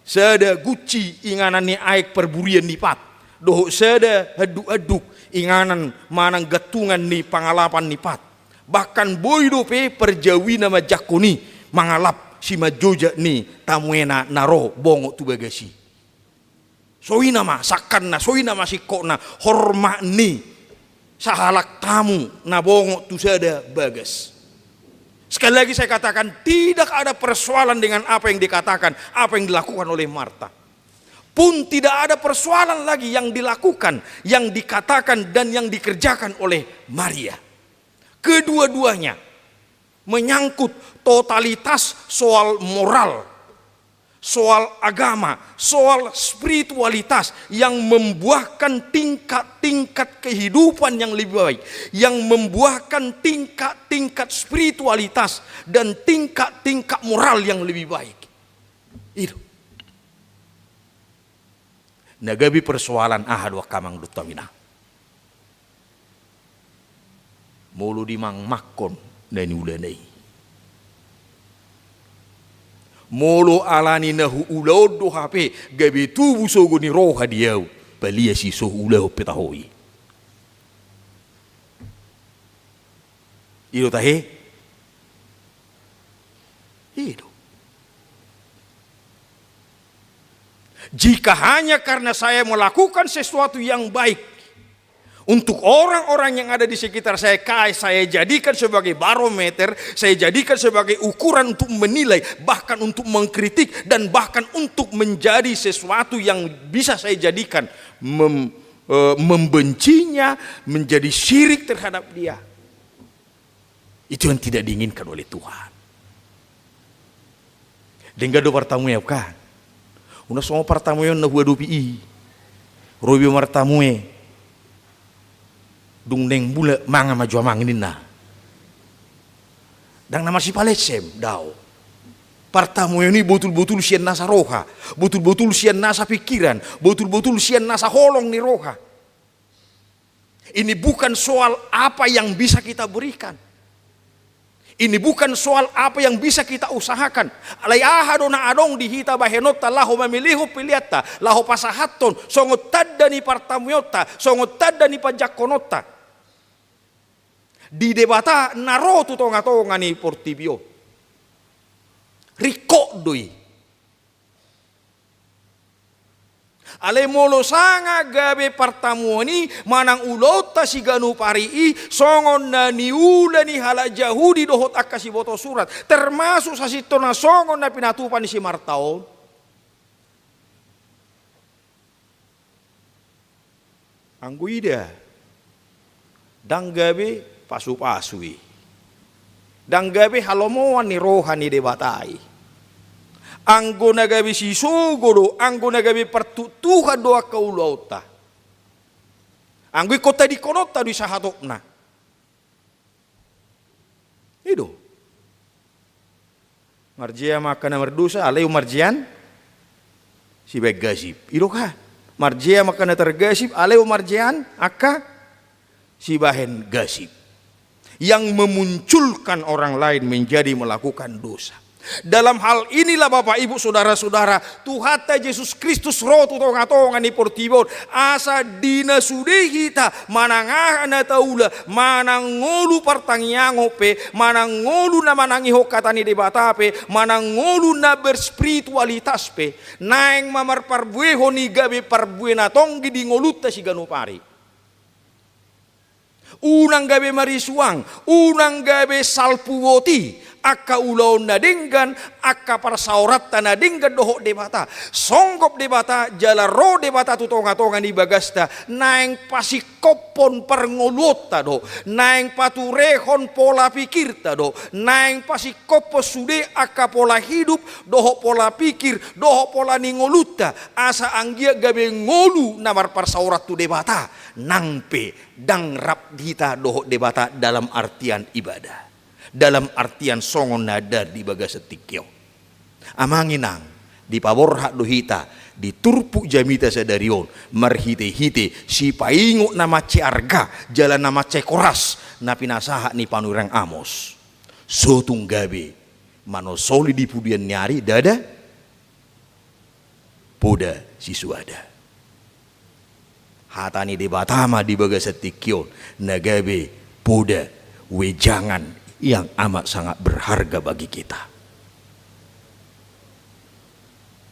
sada gunci inganan ni aek parburian ni pat, dohot sada handuk-handuk inganan manang gantungan ni pangalapan ni pat. Bahkan boi dope parjabu i na manjangkon i mangalap simanjojak ni tamuena na ro bongot tu bagas i. So i nama sangkanna, so i nama singkopna, hormat ni sahalak tamu na bongot tu sada bagas. Sekali lagi saya katakan, tidak ada persoalan dengan apa yang dikatakan, apa yang dilakukan oleh Marta. Pun tidak ada persoalan lagi yang dilakukan, yang dikatakan, dan yang dikerjakan oleh Maria. Kedua-duanya menyangkut totalitas soal moral, soal agama, soal spiritualitas yang membuahkan tingkat-tingkat kehidupan yang lebih baik, yang membuahkan tingkat-tingkat spiritualitas dan tingkat-tingkat moral yang lebih baik. I do. Na gabe persoalan aha do angka amang dohot hamu inang? Molo dimangmangkon na niulana i. Molo alani na huula on do hape gabe tubu sogo ni roha di ahu, palias i so huulahon pe taho i. I do tahe? I do. Jika hanya karena saya melakukan sesuatu yang baik untuk orang-orang yang ada di sekitar saya, ka-, saya jadikan sebagai barometer, saya jadikan sebagai ukuran untuk menilai, bahkan untuk mengkritik, dan bahkan untuk menjadi sesuatu yang bisa saya jadikan mem-, eh, membencinya, menjadi syirik terhadap dia. Itu yang tidak diinginkan oleh Tuhan. Denggan do partamue, kan? Unang songon partamue on na huadopi i. Ro iba martamue. Dung naeng mulak, mangan ma jo amang ninna. Ndang na masipalessem, daong. Partamue on i botul-botul sian nasa roha, botul-botul sian nasa pikiran, botul-botul sian nasa holong ni roha. Ini bukan soal apa yang bisa kita berikan. Ini bukan soal apa yang bisa kita usahakan. Alai aha do na adong di hita bahenonta laho mamilihon pilianta, laho pasahathon songon tanda ni partamueonta, songon tanda ni panjangkononta. di Debata na ro tu tonga-tonga ni portibi on. Ringkot do i. Alai molo sanga gabe partamuan i manang ulaonta siganup ari i songon na niula ni halak Jahudi dohot angka siboto surat, termasuk sasintongna songon na pinatupa ni si Marta on. Anggo ida, ndang gabe pasu-pasu i. Ndang gabe halomoan ni roha ni Debata i. Anggo na gabe sisogo do, anggo na gabe partuktuhan do angka ulaonta. Anggo ingkon tadingkononta do i sahatopna. I do. Marjea ma angka na mardosa, alai ummarjean sibahen gasip. I do kan? Marjea ma angka na targasip, alai ummarjean angka sibahen gasip. Yang memunculkan orang lain menjadi melakukan dosa. Dalam hal inilah, Bapak, Ibu, Saudara-saudara, Tuhanta Jesus Kristus ro tu tonga-tonga ni portibi on, asa di na sude hita, manang aha na taula, manang ngolu partangiangon pe, manang ngolu na manangihon hata ni Debata pe, manang ngolu na berspiritualitas pe, naeng ma marparbuehon i gabe parbue na tonggi di ngolunta siganup ari. Unang gabe marisuang, unang gabe salpu boti angka ulaon na denggan, angka parsaoranta na denggan dohot Debata. Songgop Debata, jala ro Debata tu tonga-tonga ni bagasta, naeng pasingkophon parngoluonta do, naeng paturehon pola pikirta do, naeng pasingkophon sude angka pola hidup, dohot pola pikir, dohot pola ni ngolunta, asa anggiat gabe ngolu na marparsaoran tu Debata, nang pe ndang rap hita dohot Debata dalam artian ibadah, dalam artian songon na ada di bagasan tingki on. Amang inang, dipaborhat do hita di turpuk jamita sadari on, marhite-hite sipaingot na mansai arga, jala na mansai koras, na pinasahat ni panurirang Amos. So tung gabe manosoli di pudian ni ari, ndada poda sisuada. Hata ni Debata ma di bagasan tingki on na gabe poda, wejangan yang amat sangat berharga bagi kita.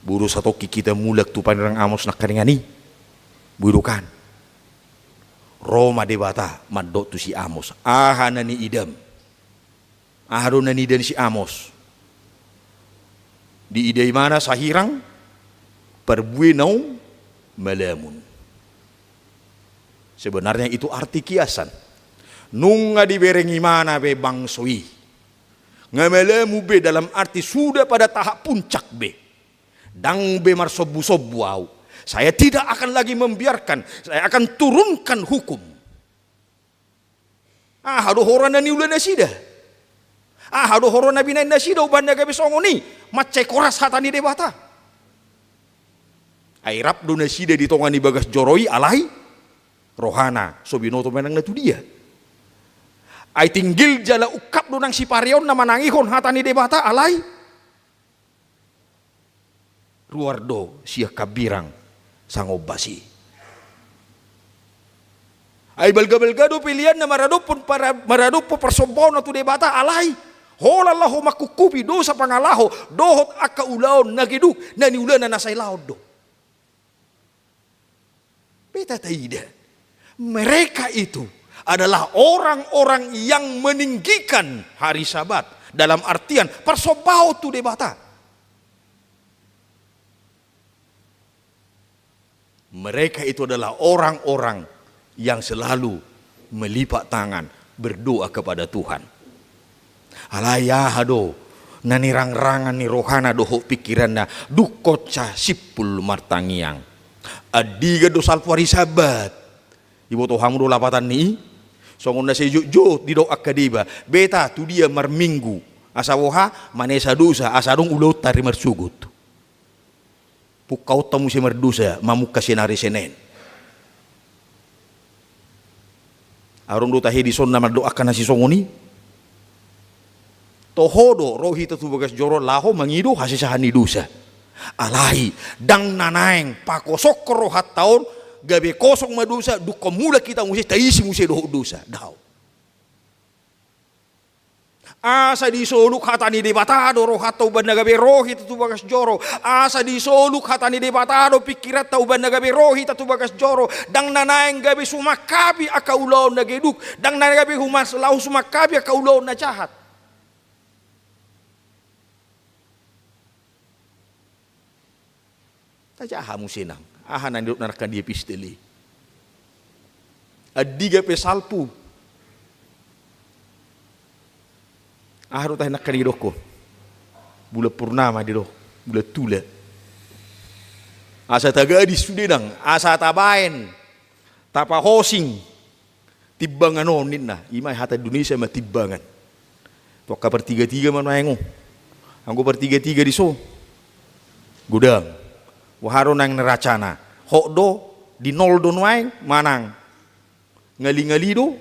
Boru satongkin hita mulak tu panurirang Amos nangkaningan i, boru kan. Ro ma Debata mandok tu si Amos, aha na niidam? Aha do na niida ni si Amos? Diida ibana sahirang parbue naung malamun. Sebenarnya itu arti kiasan. Nunga dibereng ibana be bangso i. Nga malamun be dalam arti sudah pada tahap puncak be. Ndang be marsombu-sombu au. Saya tidak akan lagi membiarkan, saya akan turunkan hukum. Aha do hora na niula nasida? Aha do hora na binahen nasida umbahen na gabe songon i? Mansai koras hata ni Debata. Ai rap do nasida di tonga ni bagas joro i, alai rohana so binoto manang na tudia. Ai tinggil jala ungkap do nang sipareonna manangihon hata ni Debata, alai ruar do sian hambirang sangombas i. Ai balga-balga do peleanna maradophon para-, maradophon parsombaonna tu Debata, alai holan laho mangkungkupi dosa pangalaho dohot angka ulaon na geduk na niulana na sai laon do. Beta taida, mereka itu adalah orang-orang yang meninggikan hari Sabat, dalam artian parsombaon tu Debata. Mereka itu adalah orang-orang yang selalu melipat tangan, berdoa kepada Tuhan. Alai aha do na nirangrangan ni rohana dohot pingkiranna, dungkon sa simpul martangiang. Andigan do salpu ari Sabat? Iboto hamu do lapatan ni i? Songon na sai jotjot didok angka deba, beta tudia marminggu, asa boha? Manesa dosa, asa adong ulaonta ari marsogot. Pungkaonta muse mardosa mamungka sian ari Senen. Adong do tahe dison na mandok angka na sisongon i? Toho do ro hita tu bagas joro laho mangido hasesahan ni dosa. Alai ndang na naeng pakosokkon rohanta on, gabe kosong ma dosa, dungkon mulak hita muse taisi muse dohot dosa. Daong. Asa disoluk hata ni Debata do rohanta umbahen na gabe ro hita tu bagas joro. Asa disoluk hata ni Debata do pingkiranta umbahen na gabe ro hita tu bagas joro. Ndang na naeng gabe sumangkapi angka ulaon na geduk. Ndang na gabe humas laho sumangkapi angka ulaon na jahat. Tajaha muse nang aha na nidok nangkin di epistel i. Andigan pe salpu. Aha do tahe nangkin didokkon? Bulan purnama didok, bulan tula. Asa tagadis sude nang, asa tabaen, tapahosing. Timbangan on ninna, ima hata Indonesia ma timbangan. Tu angka partiga-tiga ma nuaeng on. Anggo partiga-tiga di son, godang. Boha do naeng neracana? Hot do, di nol do nuaeng, manang ngali-ngali do.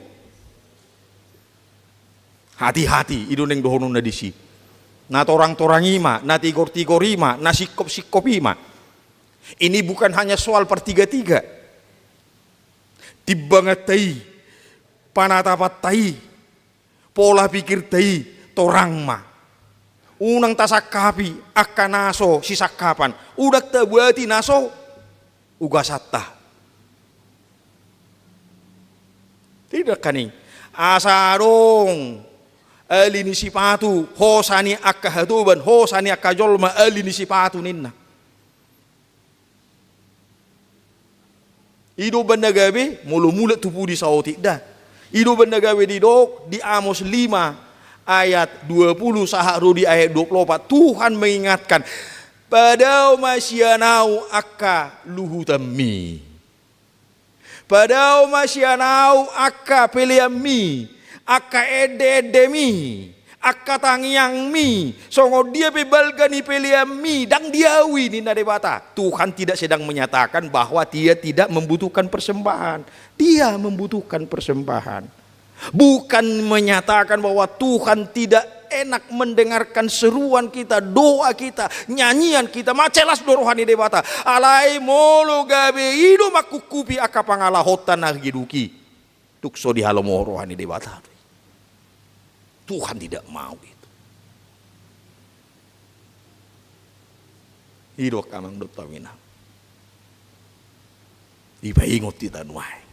Hati-hati, i do naeng dohononna disi. Na torang-torang i ma, na tigor-tigor i ma, na singkop-singkop i ma. Ini bukan hanya soal partiga-tiga. Timbanganta i, panatapanta i, pola pikirta i, torang ma. Unang tasangkapi angka na so sisangkapan, unang tabuati na so ugasanta. Tidak kan i? Asa adong ali ni sipatu, hosa ni angka hatoban, hosa ni angka jolma, ali ni sipatu ninna. I do umbahen na gabe, molo mulak tu pudi saotik da. I do umbahen na gabe didok di Amos lima ayat dua puluh sahat ro di ayat dua puluh opat, Tuhan mengingatkan, padao ma sian ahu angka luhutanmi. Padao ma sian ahu angka peleanmi, angka ende-endemi, angka tangiangmi, songon dia pe balga ni peleanmi, ndang di ahu i ninna Debata. Tuhan tidak sedang menyatakan bahwa dia tidak membutuhkan persembahan. Dia membutuhkan persembahan. Bukan menyatakan bahwa Tuhan tidak enak mendengarkan seruan kita, doa kita, nyanyian kita. Macelas do roha ni Debata. Alai molo gabe i do mangkuphupi angka pangalahonta na geduk i, tung so dihalomohon roha ni Debata do i. Tuhan tidak mau itu. I do angka amang dohot inang. Dipaingot hita nuaeng.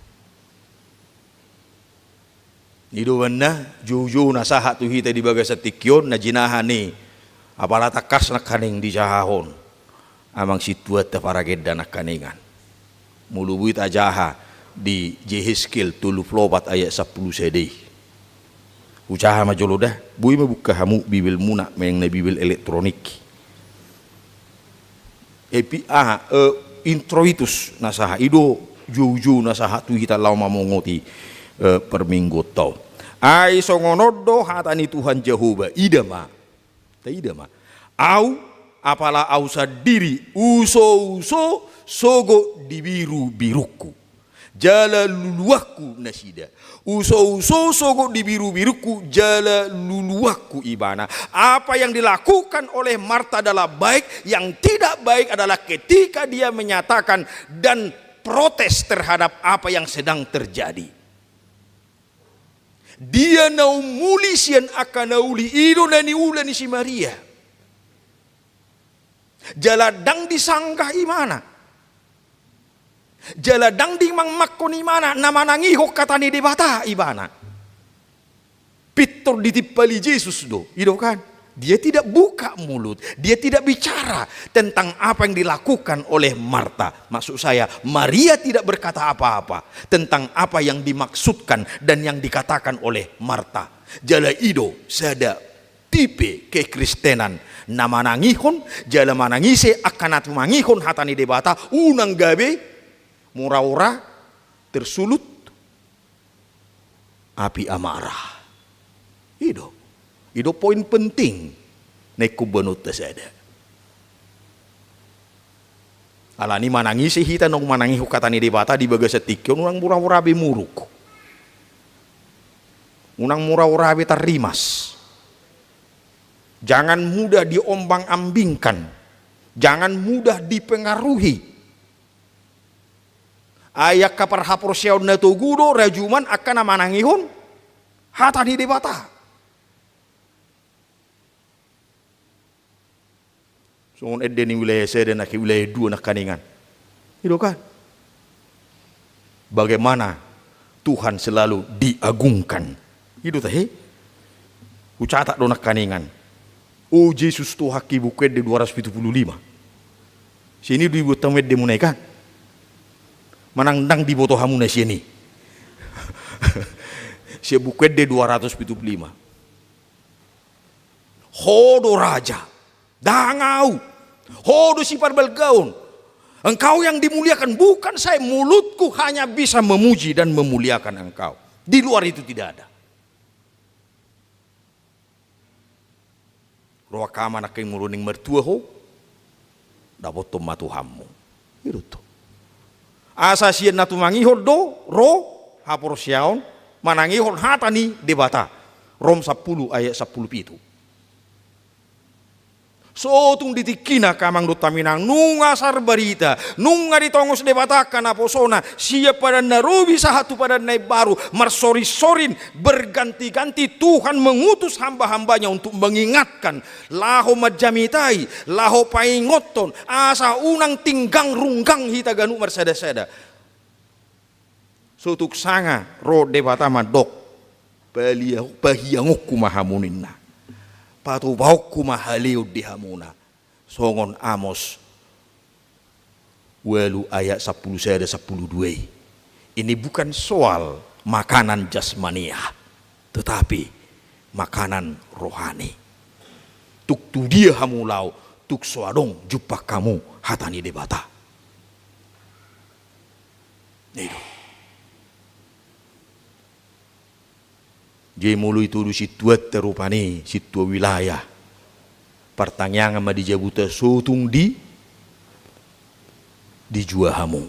I do umbahen na joujou na sahat tu hita di bagasan tingki on na jinaha ni apala tangkas nangkaning dijahahon amang sintuanta paragenda nangkaningan. Molo boi tajaha di Jehezkiel tolu pulu opat ayat sampulu sada i. Hujaha ma jolo da, boi ma buka hamu Bibelmuna, manang na Bibel elektronik. Epi-, aha, eh, introitus na sahat i do joujou na sahat tu hita laho mamongoti, eh, parmingguonta on. Ai songon on do hata ni Tuhan Jahowa, ida ma. Taida ma. Ahu, apala ahu sandiri, husouso sogot di birubirungku, jala luluanku nasida. Husouso sogot di birubirungku, jala luluanku ibana. Apa yang dilakukan oleh Marta adalah baik, yang tidak baik adalah ketika dia menyatakan dan protes terhadap apa yang sedang terjadi. Dia na ummuli sian angka na uli, i do na niula ni si Maria. Jala ndang disanggah ibana. Jala ndang dimangmangkon ibana, na manangihon hata ni Debata ibana. Pintor ditimpali Jesus do, i do kan? Dia tidak buka mulut, dia tidak bicara tentang apa yang dilakukan oleh Marta. Maksud saya, Maria tidak berkata apa-apa tentang apa yang dimaksudkan dan yang dikatakan oleh Marta. Jala i do sada tipe kekristenan na manangihon, jala manangise angka na tumangihon hata ni Debata, unang gabe mura-ura tersulut api amarah. I do. I do poin penting na ingkon boanonta sada. Alani manangise hita naung manangihon hata ni Debata di bagasan tingki on, unang mura-mura be muruk. Unang mura-mura be tarrimas. Jangan mudah diombang-ambingkan. Jangan mudah dipengaruhi. Ai angka parhaporseaon na togu do rajuman angka na manangihon hata ni Debata. Songon ende ni wilayah sada nangkin wilayah dua nangkaningan. I do kan? Bagaimana Tuhan selalu diagungkan. I do tahe. Hucatat do nangkaningan. O Jesus Tuhanki, Buku Ende dua ratus pitu puluh lima. Sian i do dibuat hamu endemuna i kan? Manang ndang diboto hamu na sian i? Sian Buku Ende dua ratus pitu puluh lima. Ho do raja, ndang ahu. Ho do siparbalgaon. Engkau yang dimuliakan, bukan saya. Mulutku hanya bisa memuji dan memuliakan Engkau. Di luar itu tidak ada. Ro angka ama nangkin molo naeng martua ho, dapothon ma Tuhanmu. I do tutu. Asa sian na tumangihon do ro haporseaon, manangihon hata ni Debata. Rom sampulu ayat sampulu pitu. So tung di tingkina angka amang dohot haminang, nunga sar barita, nunga ditongos Debata angka naposona, sian Padan na Robi sahat tu Padan na Imbaru, marsorinsorin, berganti-ganti Tuhan mengutus hamba-hambanya untuk mengingatkan, laho manjamitai, laho paingothon, asa unang tinggang runggang hita ganup marsadasada. So tung sanga ro Debata mandok, palia-, pahiangonku ma hamu ninna. Patupaonku ma haleon di hamuna. Songon Amos ualu ayat sampulu sada sampulu dua i. Ini bukan soal makanan jasmaniah, tetapi makanan rohani. Tung tu dia hamu laho, tung so adong jumpang hamu hata ni Debata. I do. Jadi molo itodo sintuanta rupani, sintua wilayah, partangiangan ma di jabuta, so tung di, dijua hamu.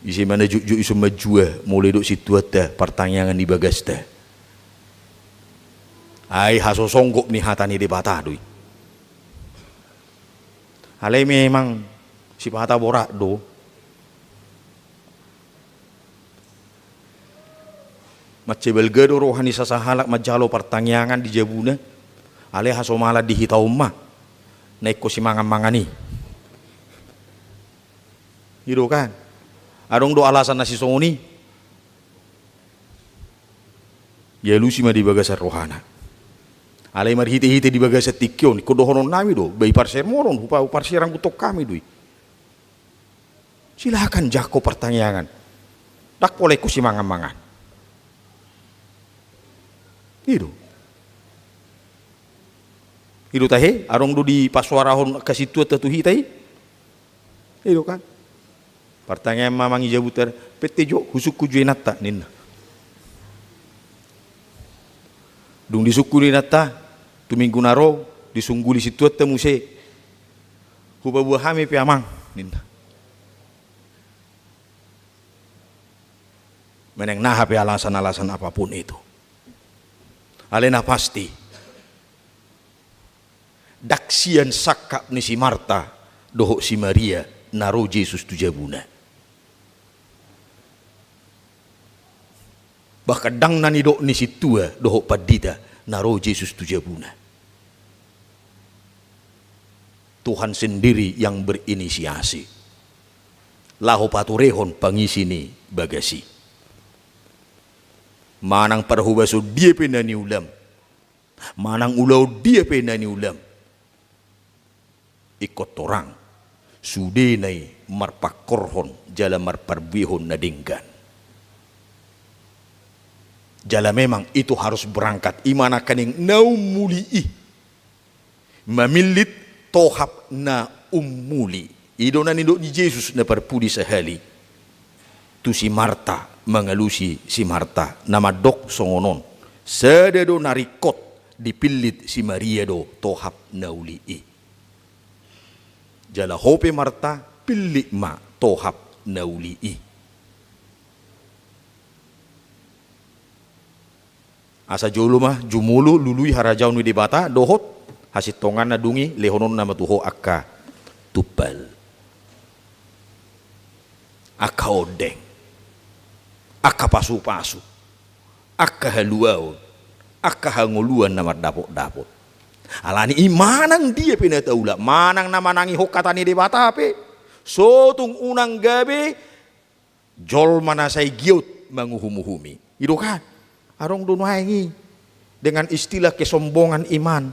Ise ma na jotjot ison manjua molo didok sintuanta partangiangan di bagasta? Ai hasosonggop ni hata ni Debata do i. Alai memang sipata borat do. Mansai balga do roha ni sasahalak manjalo partangiangan di jabuna, alai hasomalan di hita on ma na ingkon simanganmangan i. I do kan? Adong do alasan na sisongon i. Dialusi ma di bagasan rohana. Alai marhitehite di bagasan tingki on, ingkon dohononnami do, bah i parsermonon, hupa-, huparsiranggutton hami do i. Silakan jangkon partangiangan. Ndang pola ingkon simanganmangan. I do. I do tahe, adong do dipasuarahon angka sintuanta tu hita i. I do kan? Partangiangan ma amang i jabuta, pette jo, husungkun jo inanta, ninna. Dung disungkun inanta, tu minggu na ro, disungguli sintuanta muse. Hupaboa hami pe amang, ninna. Manang na aha pe alasan-alasan apapun itu. Alai na pasti, ndang sian sangkap ni si Marta dohot si Maria na ro Jesus tu jabuna. Bahkan ndang na nidok ni sintua dohot pandita na ro Jesus tu jabuna. Tuhan sendiri yang berinisiasi laho paturehon pangisi ni bagas i. Manang parhobason dia pe na niulam, manang ulaon dia pe na niulam, ingkon torang sudena i marpangkorhon jala marparbuehon na denggan. Jala memang itu harus berangkat, i ma nangkaning na ummuli i. Mamillit tohap na ummuli. I do na nidok ni Jesus na parpudi sahali tu si Marta, mangalusi si Marta, na mandok songon on: Sada do na ringkot, dipillit si Maria do tohap na uli i. Jala ho pe Marta, pillit ma tohap na uli i. Asa jolo ma jumolo lului harajaon ni Debata dohot hasintonganna, dung i lehononna ma tu ho angka tumpal, angka ondeng, angka pasupasu, angka haluaon, angka hangoluan na mardapotdapot. Alani i manang dia pe na taula, manang na manangihon hata ni Debata pe, sotung unang gabe jolma na sai giot manguhum-uhumi. I do kan? Adong do nuaeng i dengan istilah kesombongan iman.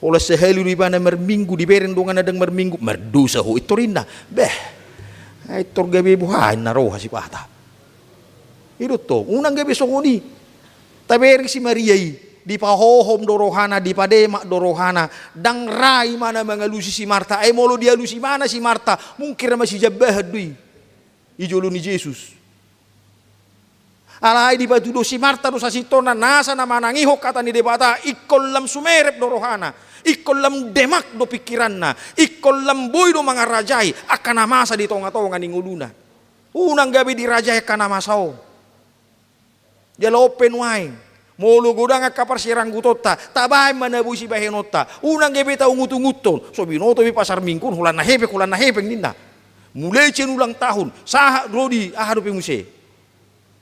Holan sahali do ibana marminggu, dibereng donganna ndang marminggu, mardosa ho, intor inna. Beh, ai tor gabe boha inna roha sipata. I do tong, unang gabe songon i. Tabereng si Maria i, dipahohom do rohana, dipademak do rohana, ndang ra imana mangalusi si Marta, ai molo dialusi imana si Marta, mungkin ra masijambahan do i. I jolo ni Jesus. Alai dipatudos si Marta do sasintonna nasa na manangihon hata ni Debata, ingkon lam sumerep do rohana, ingkon lam demak do pingkiranna, ingkon lam boi do mangarajai angka na masa di tonga-tonga ni ngoluna. Unang gabe dirajai angka na masa on. Jala on pe nuaeng, molo godang angka parsiranggutonta, tabaen ma na boi sibahenonta, unang gabe taungut-unguthon, so binoto be pasar Minggu on, holan na hepeng, holan na hepeng ninna. Mulai sian ulang tahun, sahat ro di aha dope muse.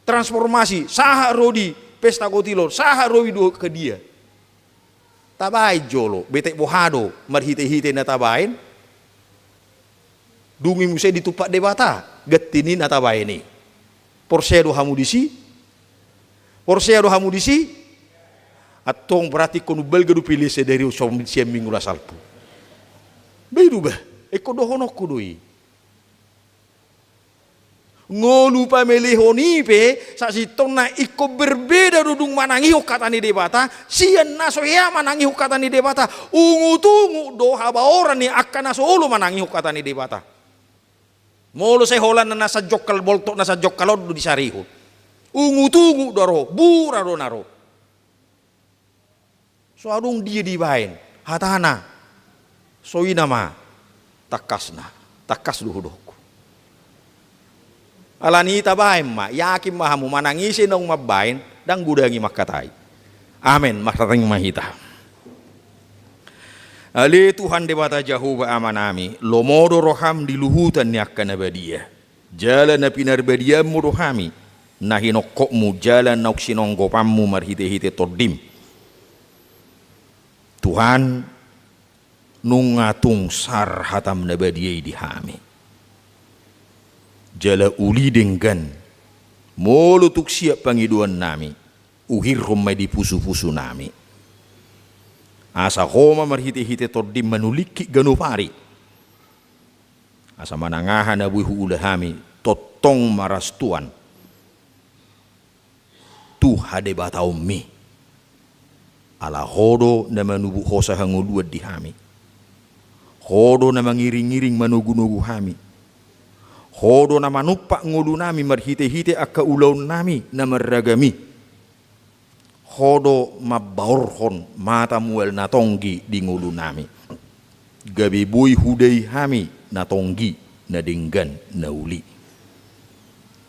Transformasi, sahat ro di pesta kotilon, sahat ro di dohot hadia. Tabaen jolo, betek boha do, marhite-hite na tabaen. Dung i muse ditumpak Debata, ganti ni na tabaen i. Porsea do hamu disi? Porsea do hamu disi? Antong berarti ingkon umbalga do pilihan sadari on sian Minggu na salpu. Ba i do ba, ingkon dohononku do i. Ngolu pamelehon i pe, sasintonna ingkon berbeda do dung manangihon hata ni Debata, sian na so hea manangihon hata ni Debata, ungut-ungut do habaoran ni angka na so olo manangihon hata ni Debata. Molo sai holan na sanjongkal boltok na sanjongkal on do disarihon. Ungut-ungut do ro, bura do na ro. So adong dia dibaen hatana, so i nama tangkasna, tangkas do hudohonku. Alani i tabaen ma, yakin ma hamu manang ise naung mambaen, ndang godangi mangkatai. Amen, martangiang ma hita. Ale Tuhan Debata Jahowa Amanami, lomo do roham di luhutan ni angka na badia. Jala na pinarbadianmu do hami, na hinokkopmu jala naung sinonggopanmu marhite-hite tondim. Tuhan, nunga tung sar hatam na badia i di hami. Jala uli denggan, molo tung siap pangidoannami, uhirhon ma i di pusu-pusunami. Asa ho ma marhite-hite tondim manulingkit ganup ari. Asa manang aha na boi huula hami, tongtong marastuan tu hadebataonmi. Ala ho do na manubuk hosa hangoluan di hami. Ho do na mangiring-iring manogu-nogu hami. Ho do na manumpak ngolunami marhite-hite angka ulaonnami na marragam i. Ho do mambaorhon mata mual na tonggi di ngolunami. Gabe boi hudai hami na tonggi, na denggan, na uli.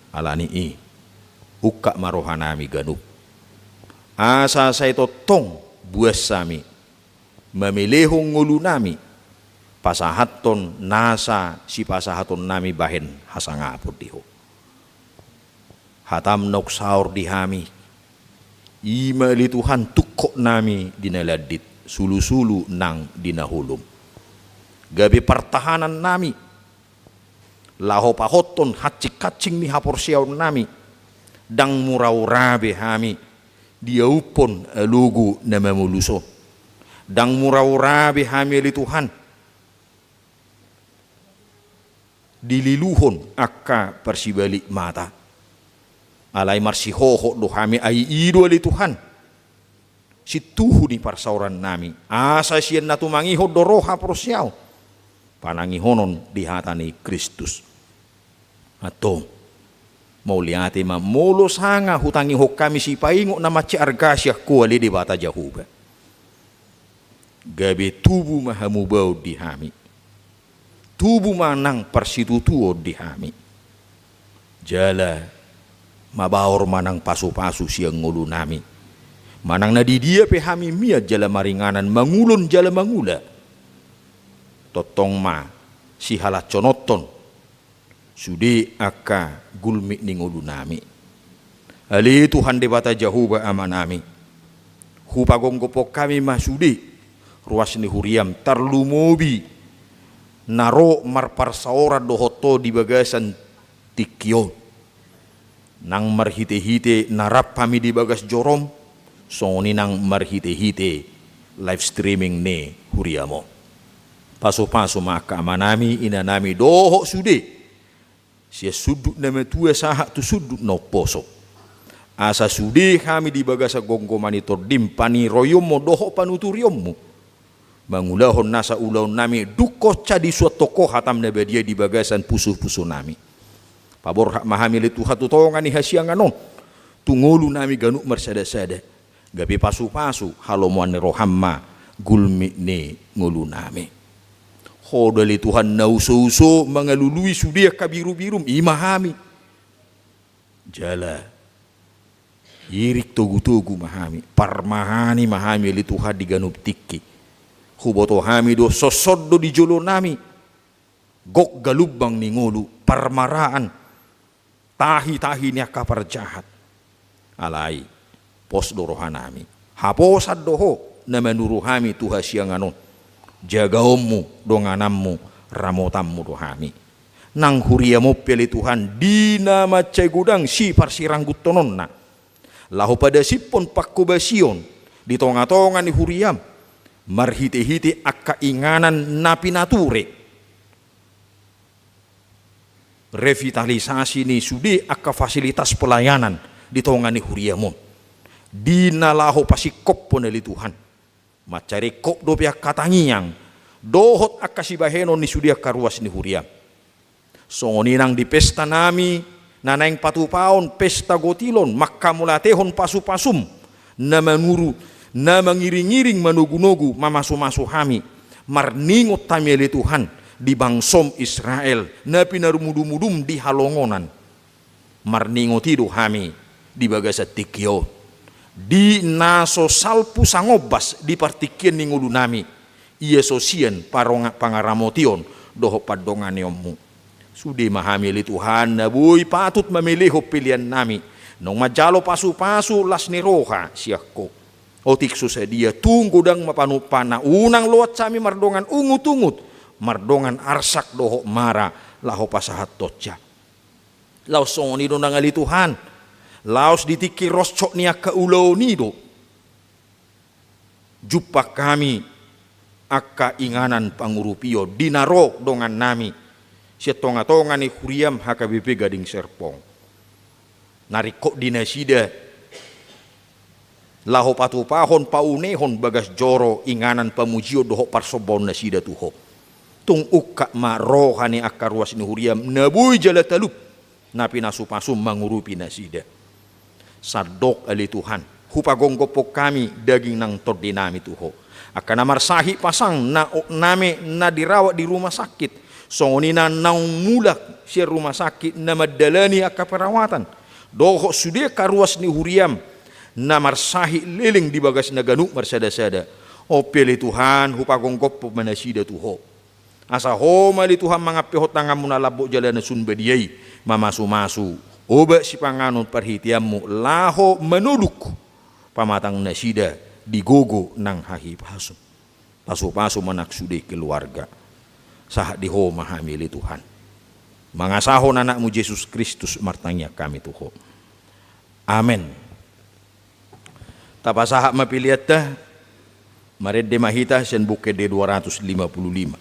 Alani i, ungkap ma rohanami ganup. Asa sai tongtong buas hami mamelehon ngolunami, pasahathon nasa sipasahatonnami bahen hasangapon di ho. Hatam naung saor di hami, i ma ale Tuhan tungkotnami di na landit, sulu-sulu nang di na holom. Gabe partahanannami, laho pahothon hansit-hansit ni haporseaonnami, ndang mura-mura be hami diauphon alogo na mamolus on. Ndang mura-mura be hami ale Tuhan dililuhon angka parsibalik mata. Alai marsihohot do hami, ai i do ale Tuhan sintuhu ni parsaorannami, asa sian na tumangihon do ro haporseaon panangihonon di hata ni Kristus. Antong, mauliate ma molo sanga hutangihon hami sipaingot na mansai arga sian ho ale Debata Jahowa. Gabe tubu ma hamubaon di hami. Tubu ma nang parsitutuon di hami. Jala mabaor ma nang pasu-pasu sian ngolunami. Manang na di dia pe hami mian jala maringanan, mangulon jala mangula, tongtong ma sihalashononhon sude angka gulmit ni ngolunami. Ale Tuhan Debata Jahowa Amanami, hupagomgophon hami ma sude ruas ni huriam, tarlumobi na ro marparsaoran dohot ho di bagasan tingki on. Nang marhitehite na rap hami di bagas jorom, songon i nang marhitehite live streaming ni huriam on. Pasupasu ma angka amanami, inanami dohot sude, sian sundut na matua sahat tu sundut na umposo. Asa sude hami di bagasan gomgoman ni tondim, paniroionmu dohot panuturionmu, mangulahon nasa ulaonnami, dung songon i disuan ho hatam na badia di bagasan pusupusunami. Paborhat ma hami ale Tuhan tu tonga ni hasiangan on, tu ngolunami ganup marsadasada. Gabe pasupasu halomoan ni roham ma gulmit ni ngolunami. Ho do ale Tuhan na usouso mangalului sude angka birubirum, i ma hami. Jala irik togutogu ma hami, parmahani ma hami ale Tuhan di ganup tingki. Huboto hami do songon on do di jolonami, gok galumbang ni ngolu, parmaraan, tahitahi ni angka parjahat. Alai pos do rohanami, haposan do ho na manuru hami tu hasiangan on. Jagaonmu, dongananmu, ramotanmu do hami. Nang huriam on pe ale Tuhan, di na mansai godang siparsirangguthononna, laho padasiphon panghobasion di tongatonga ni huriam, marhitehite angka inganan na pinature, revitalisasi ni sude angka fasilitas pelayanan di tonga ni huriam on, di na laho pasingkophon ale Tuhan. Mansai ringkot dope angka tangiang dohot angka sibahenon ni sude angka ruas ni huriam. Songon i nang di pestanami na naeng patupaon pesta gotilon, manghamauliatehon pasupasum na manuru, na mangiringiring, manogunogu, mamasumasu hami. Marningot hami ale Tuhan di bangsom Israel na pinarmudumudum di halongonan. Marningot i do hami di bagasan tingki on, di na so salpu sangombas di partingkian ni ngolunami, ia so sian paronga-, pangaramotion dohot pandonganionmu. Sude ma hami ale Tuhan na boi patut mamelehon peleannami, naung manjalo pasupasu las ni roha sian ho. Otik so sadia tung godang ma panumpana, unang loas hami mardongan ungutungut, mardongan arsak dohot mara laho pasahathonsa. Laos songon i do nang ale Tuhan, laos di tingki ronsok ni angka ulaon i do jumpang hami angka inganan pangurupion di na ro dongannami sian tongatonga ni huriam H K B P Gading Serpong. Na ringkot di nasida laho patupahon, paunehon bagas joro inganan pamujion dohot parsombaonnasida tu ho. Tung ungkap ma roha ni angka ruas ni huriam na boi jala talup na pinasupasum mangurupi nasida. Sandok ale Tuhan, hupagomgophon hami daging nang tondinami tu ho. Angka na marsahit pasang, na okname na dirawat di rumah sakit, songon i na naung mulak sian rumah sakit na mandalani angka perawatan, dohot sude angka ruas ni huriam na marsahit leleng di bagasna ganup marsadasada. On pe ale Tuhan, hupagomgophon ma nasida tu ho. Asa ho ma ale Tuhan mangampehon tanganmu na lambok jala na sun badia i, mamasumasu obat sipanganon parhiteanmu laho manoluk pamatangnasida di gogo nang hahipason. Pasupasu ma nang sude keluarga. Sahat di ho ma hami ale Tuhan. Mangasahon anakmu Jesus Kristus martangiang hami tu ho. Amen. Tapasahat ma peleanta, marende ma hita sian Buku Ende dua ratus lima puluh lima.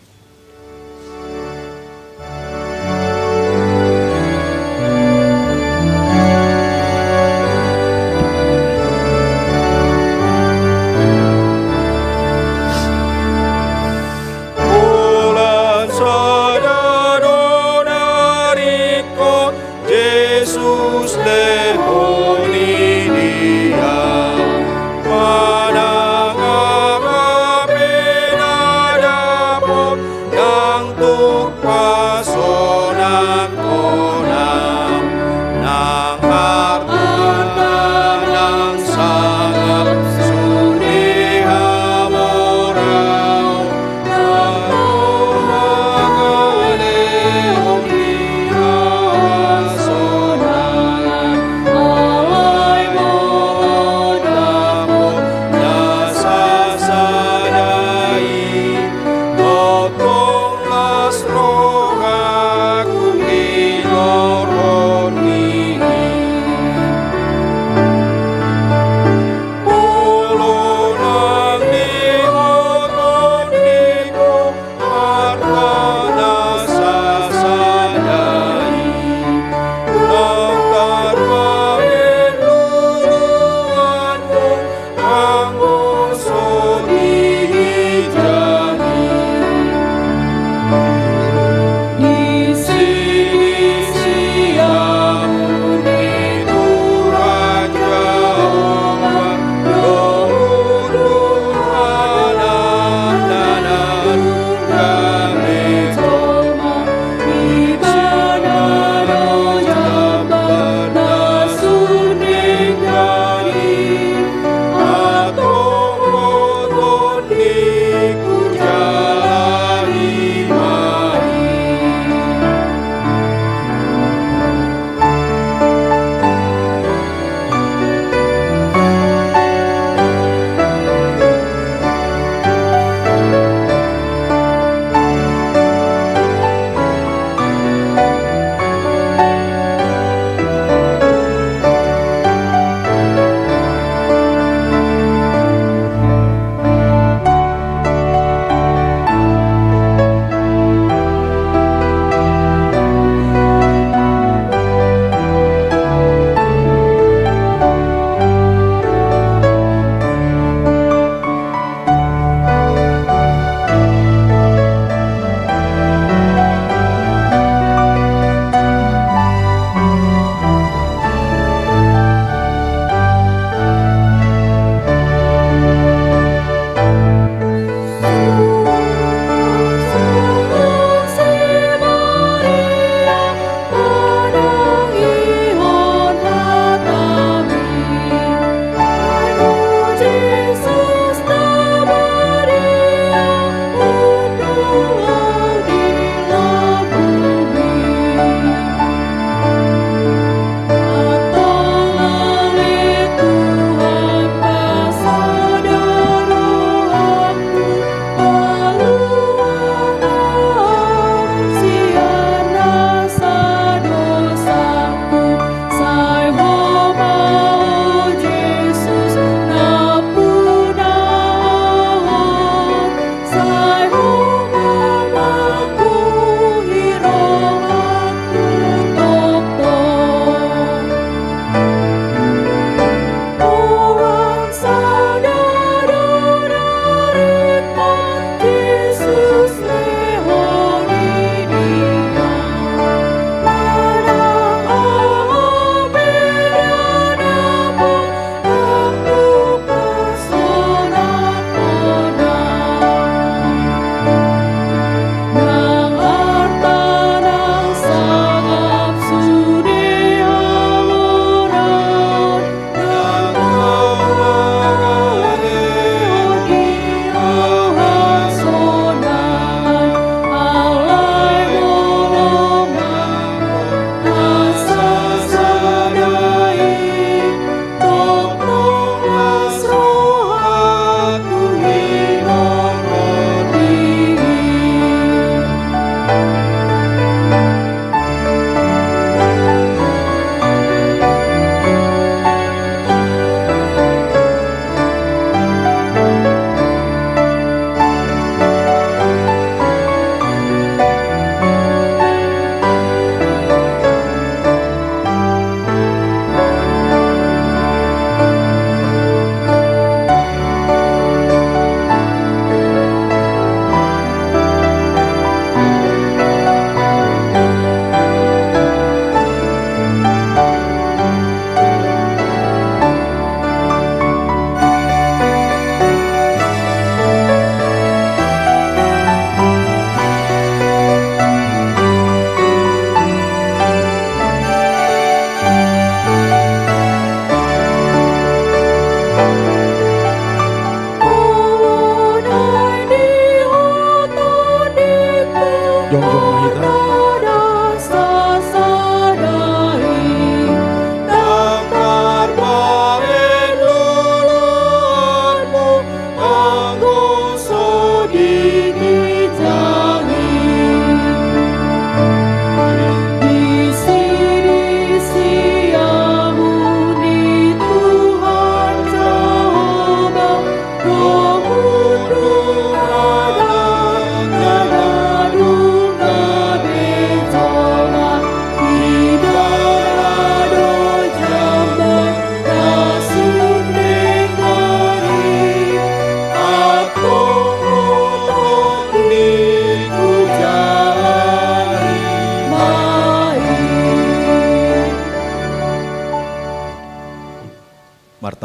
Holan sada do na ringkot Jesus lehon i dia, manang aha pe na dapot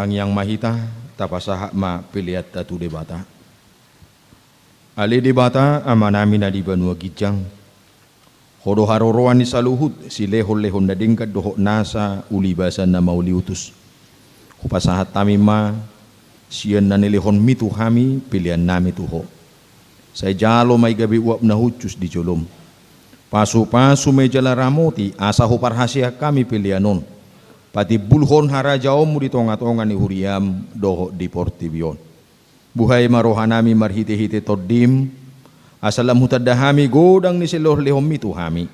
Tangiang ma hita, tapasahat ma peleanta tu Debata. Ale Debata, Amanami na di banua ginjang, Ho do haroroan ni saluhut silehonlehon na denggan dohot nasa ulibasa na mauliutus. Hupasahat hami ma sian na nilehonMi tu hami peleannami tu Ho. Sai jalo ma i gabe uap na hushus di joloM. Pasupasu ma i jala ramoti asa huparhaseang hami pelean on, patimbulhon harajaonMu di tongatonga ni huriaM dohot di portibi on. Buhai ma rohanami marhitehite TondiM, asa lam hutanda hami godang ni silehonlehonMi tu hami,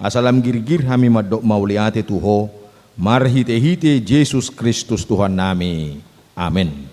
asa lam girgir hami mandok mauliate tu Ho, marhitehite Jesus Kristus Tuhannami. Amen.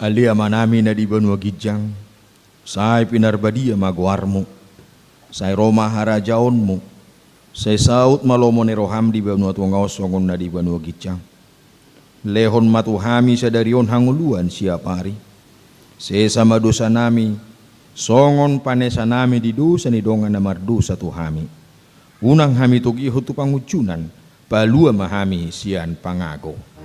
Ale Amanami na di banua ginjang, sai pinarbadia ma goarMu, sai ro ma harajaonMu, sai saut ma lomo ni rohaM di banua tonga on songon na di banua ginjang. Lehon ma tu hami sadari on hangoluan siapari. Sesa ma dosanami, songon panesanami di dosa ni dongan na mardosa tu hami. Unang hami togihon tu pangunjunan, palua ma hami sian pangago.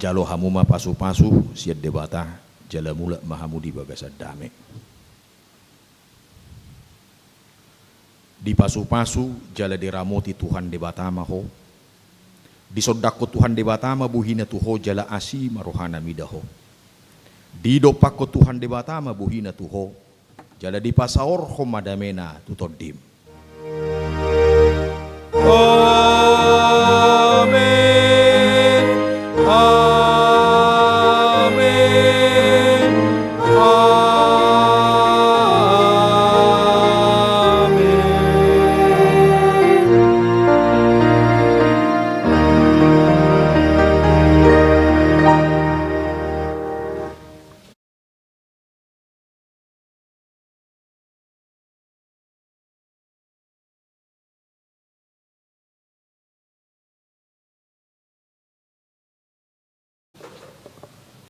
Jalo hamu ma pasupasu sian Debata, jala mulak ma hamu di bagasan dame. Dipasupasu jala diramoti Tuhan Debata ma ho. Disondangkon Tuhan Debata ma bohiNa tu ho jala asi ma rohaNa mida ho. Didompakkon Tuhan Debata ma bohiNa tu ho, jala dipasaorhon ma dameNa tu tondim.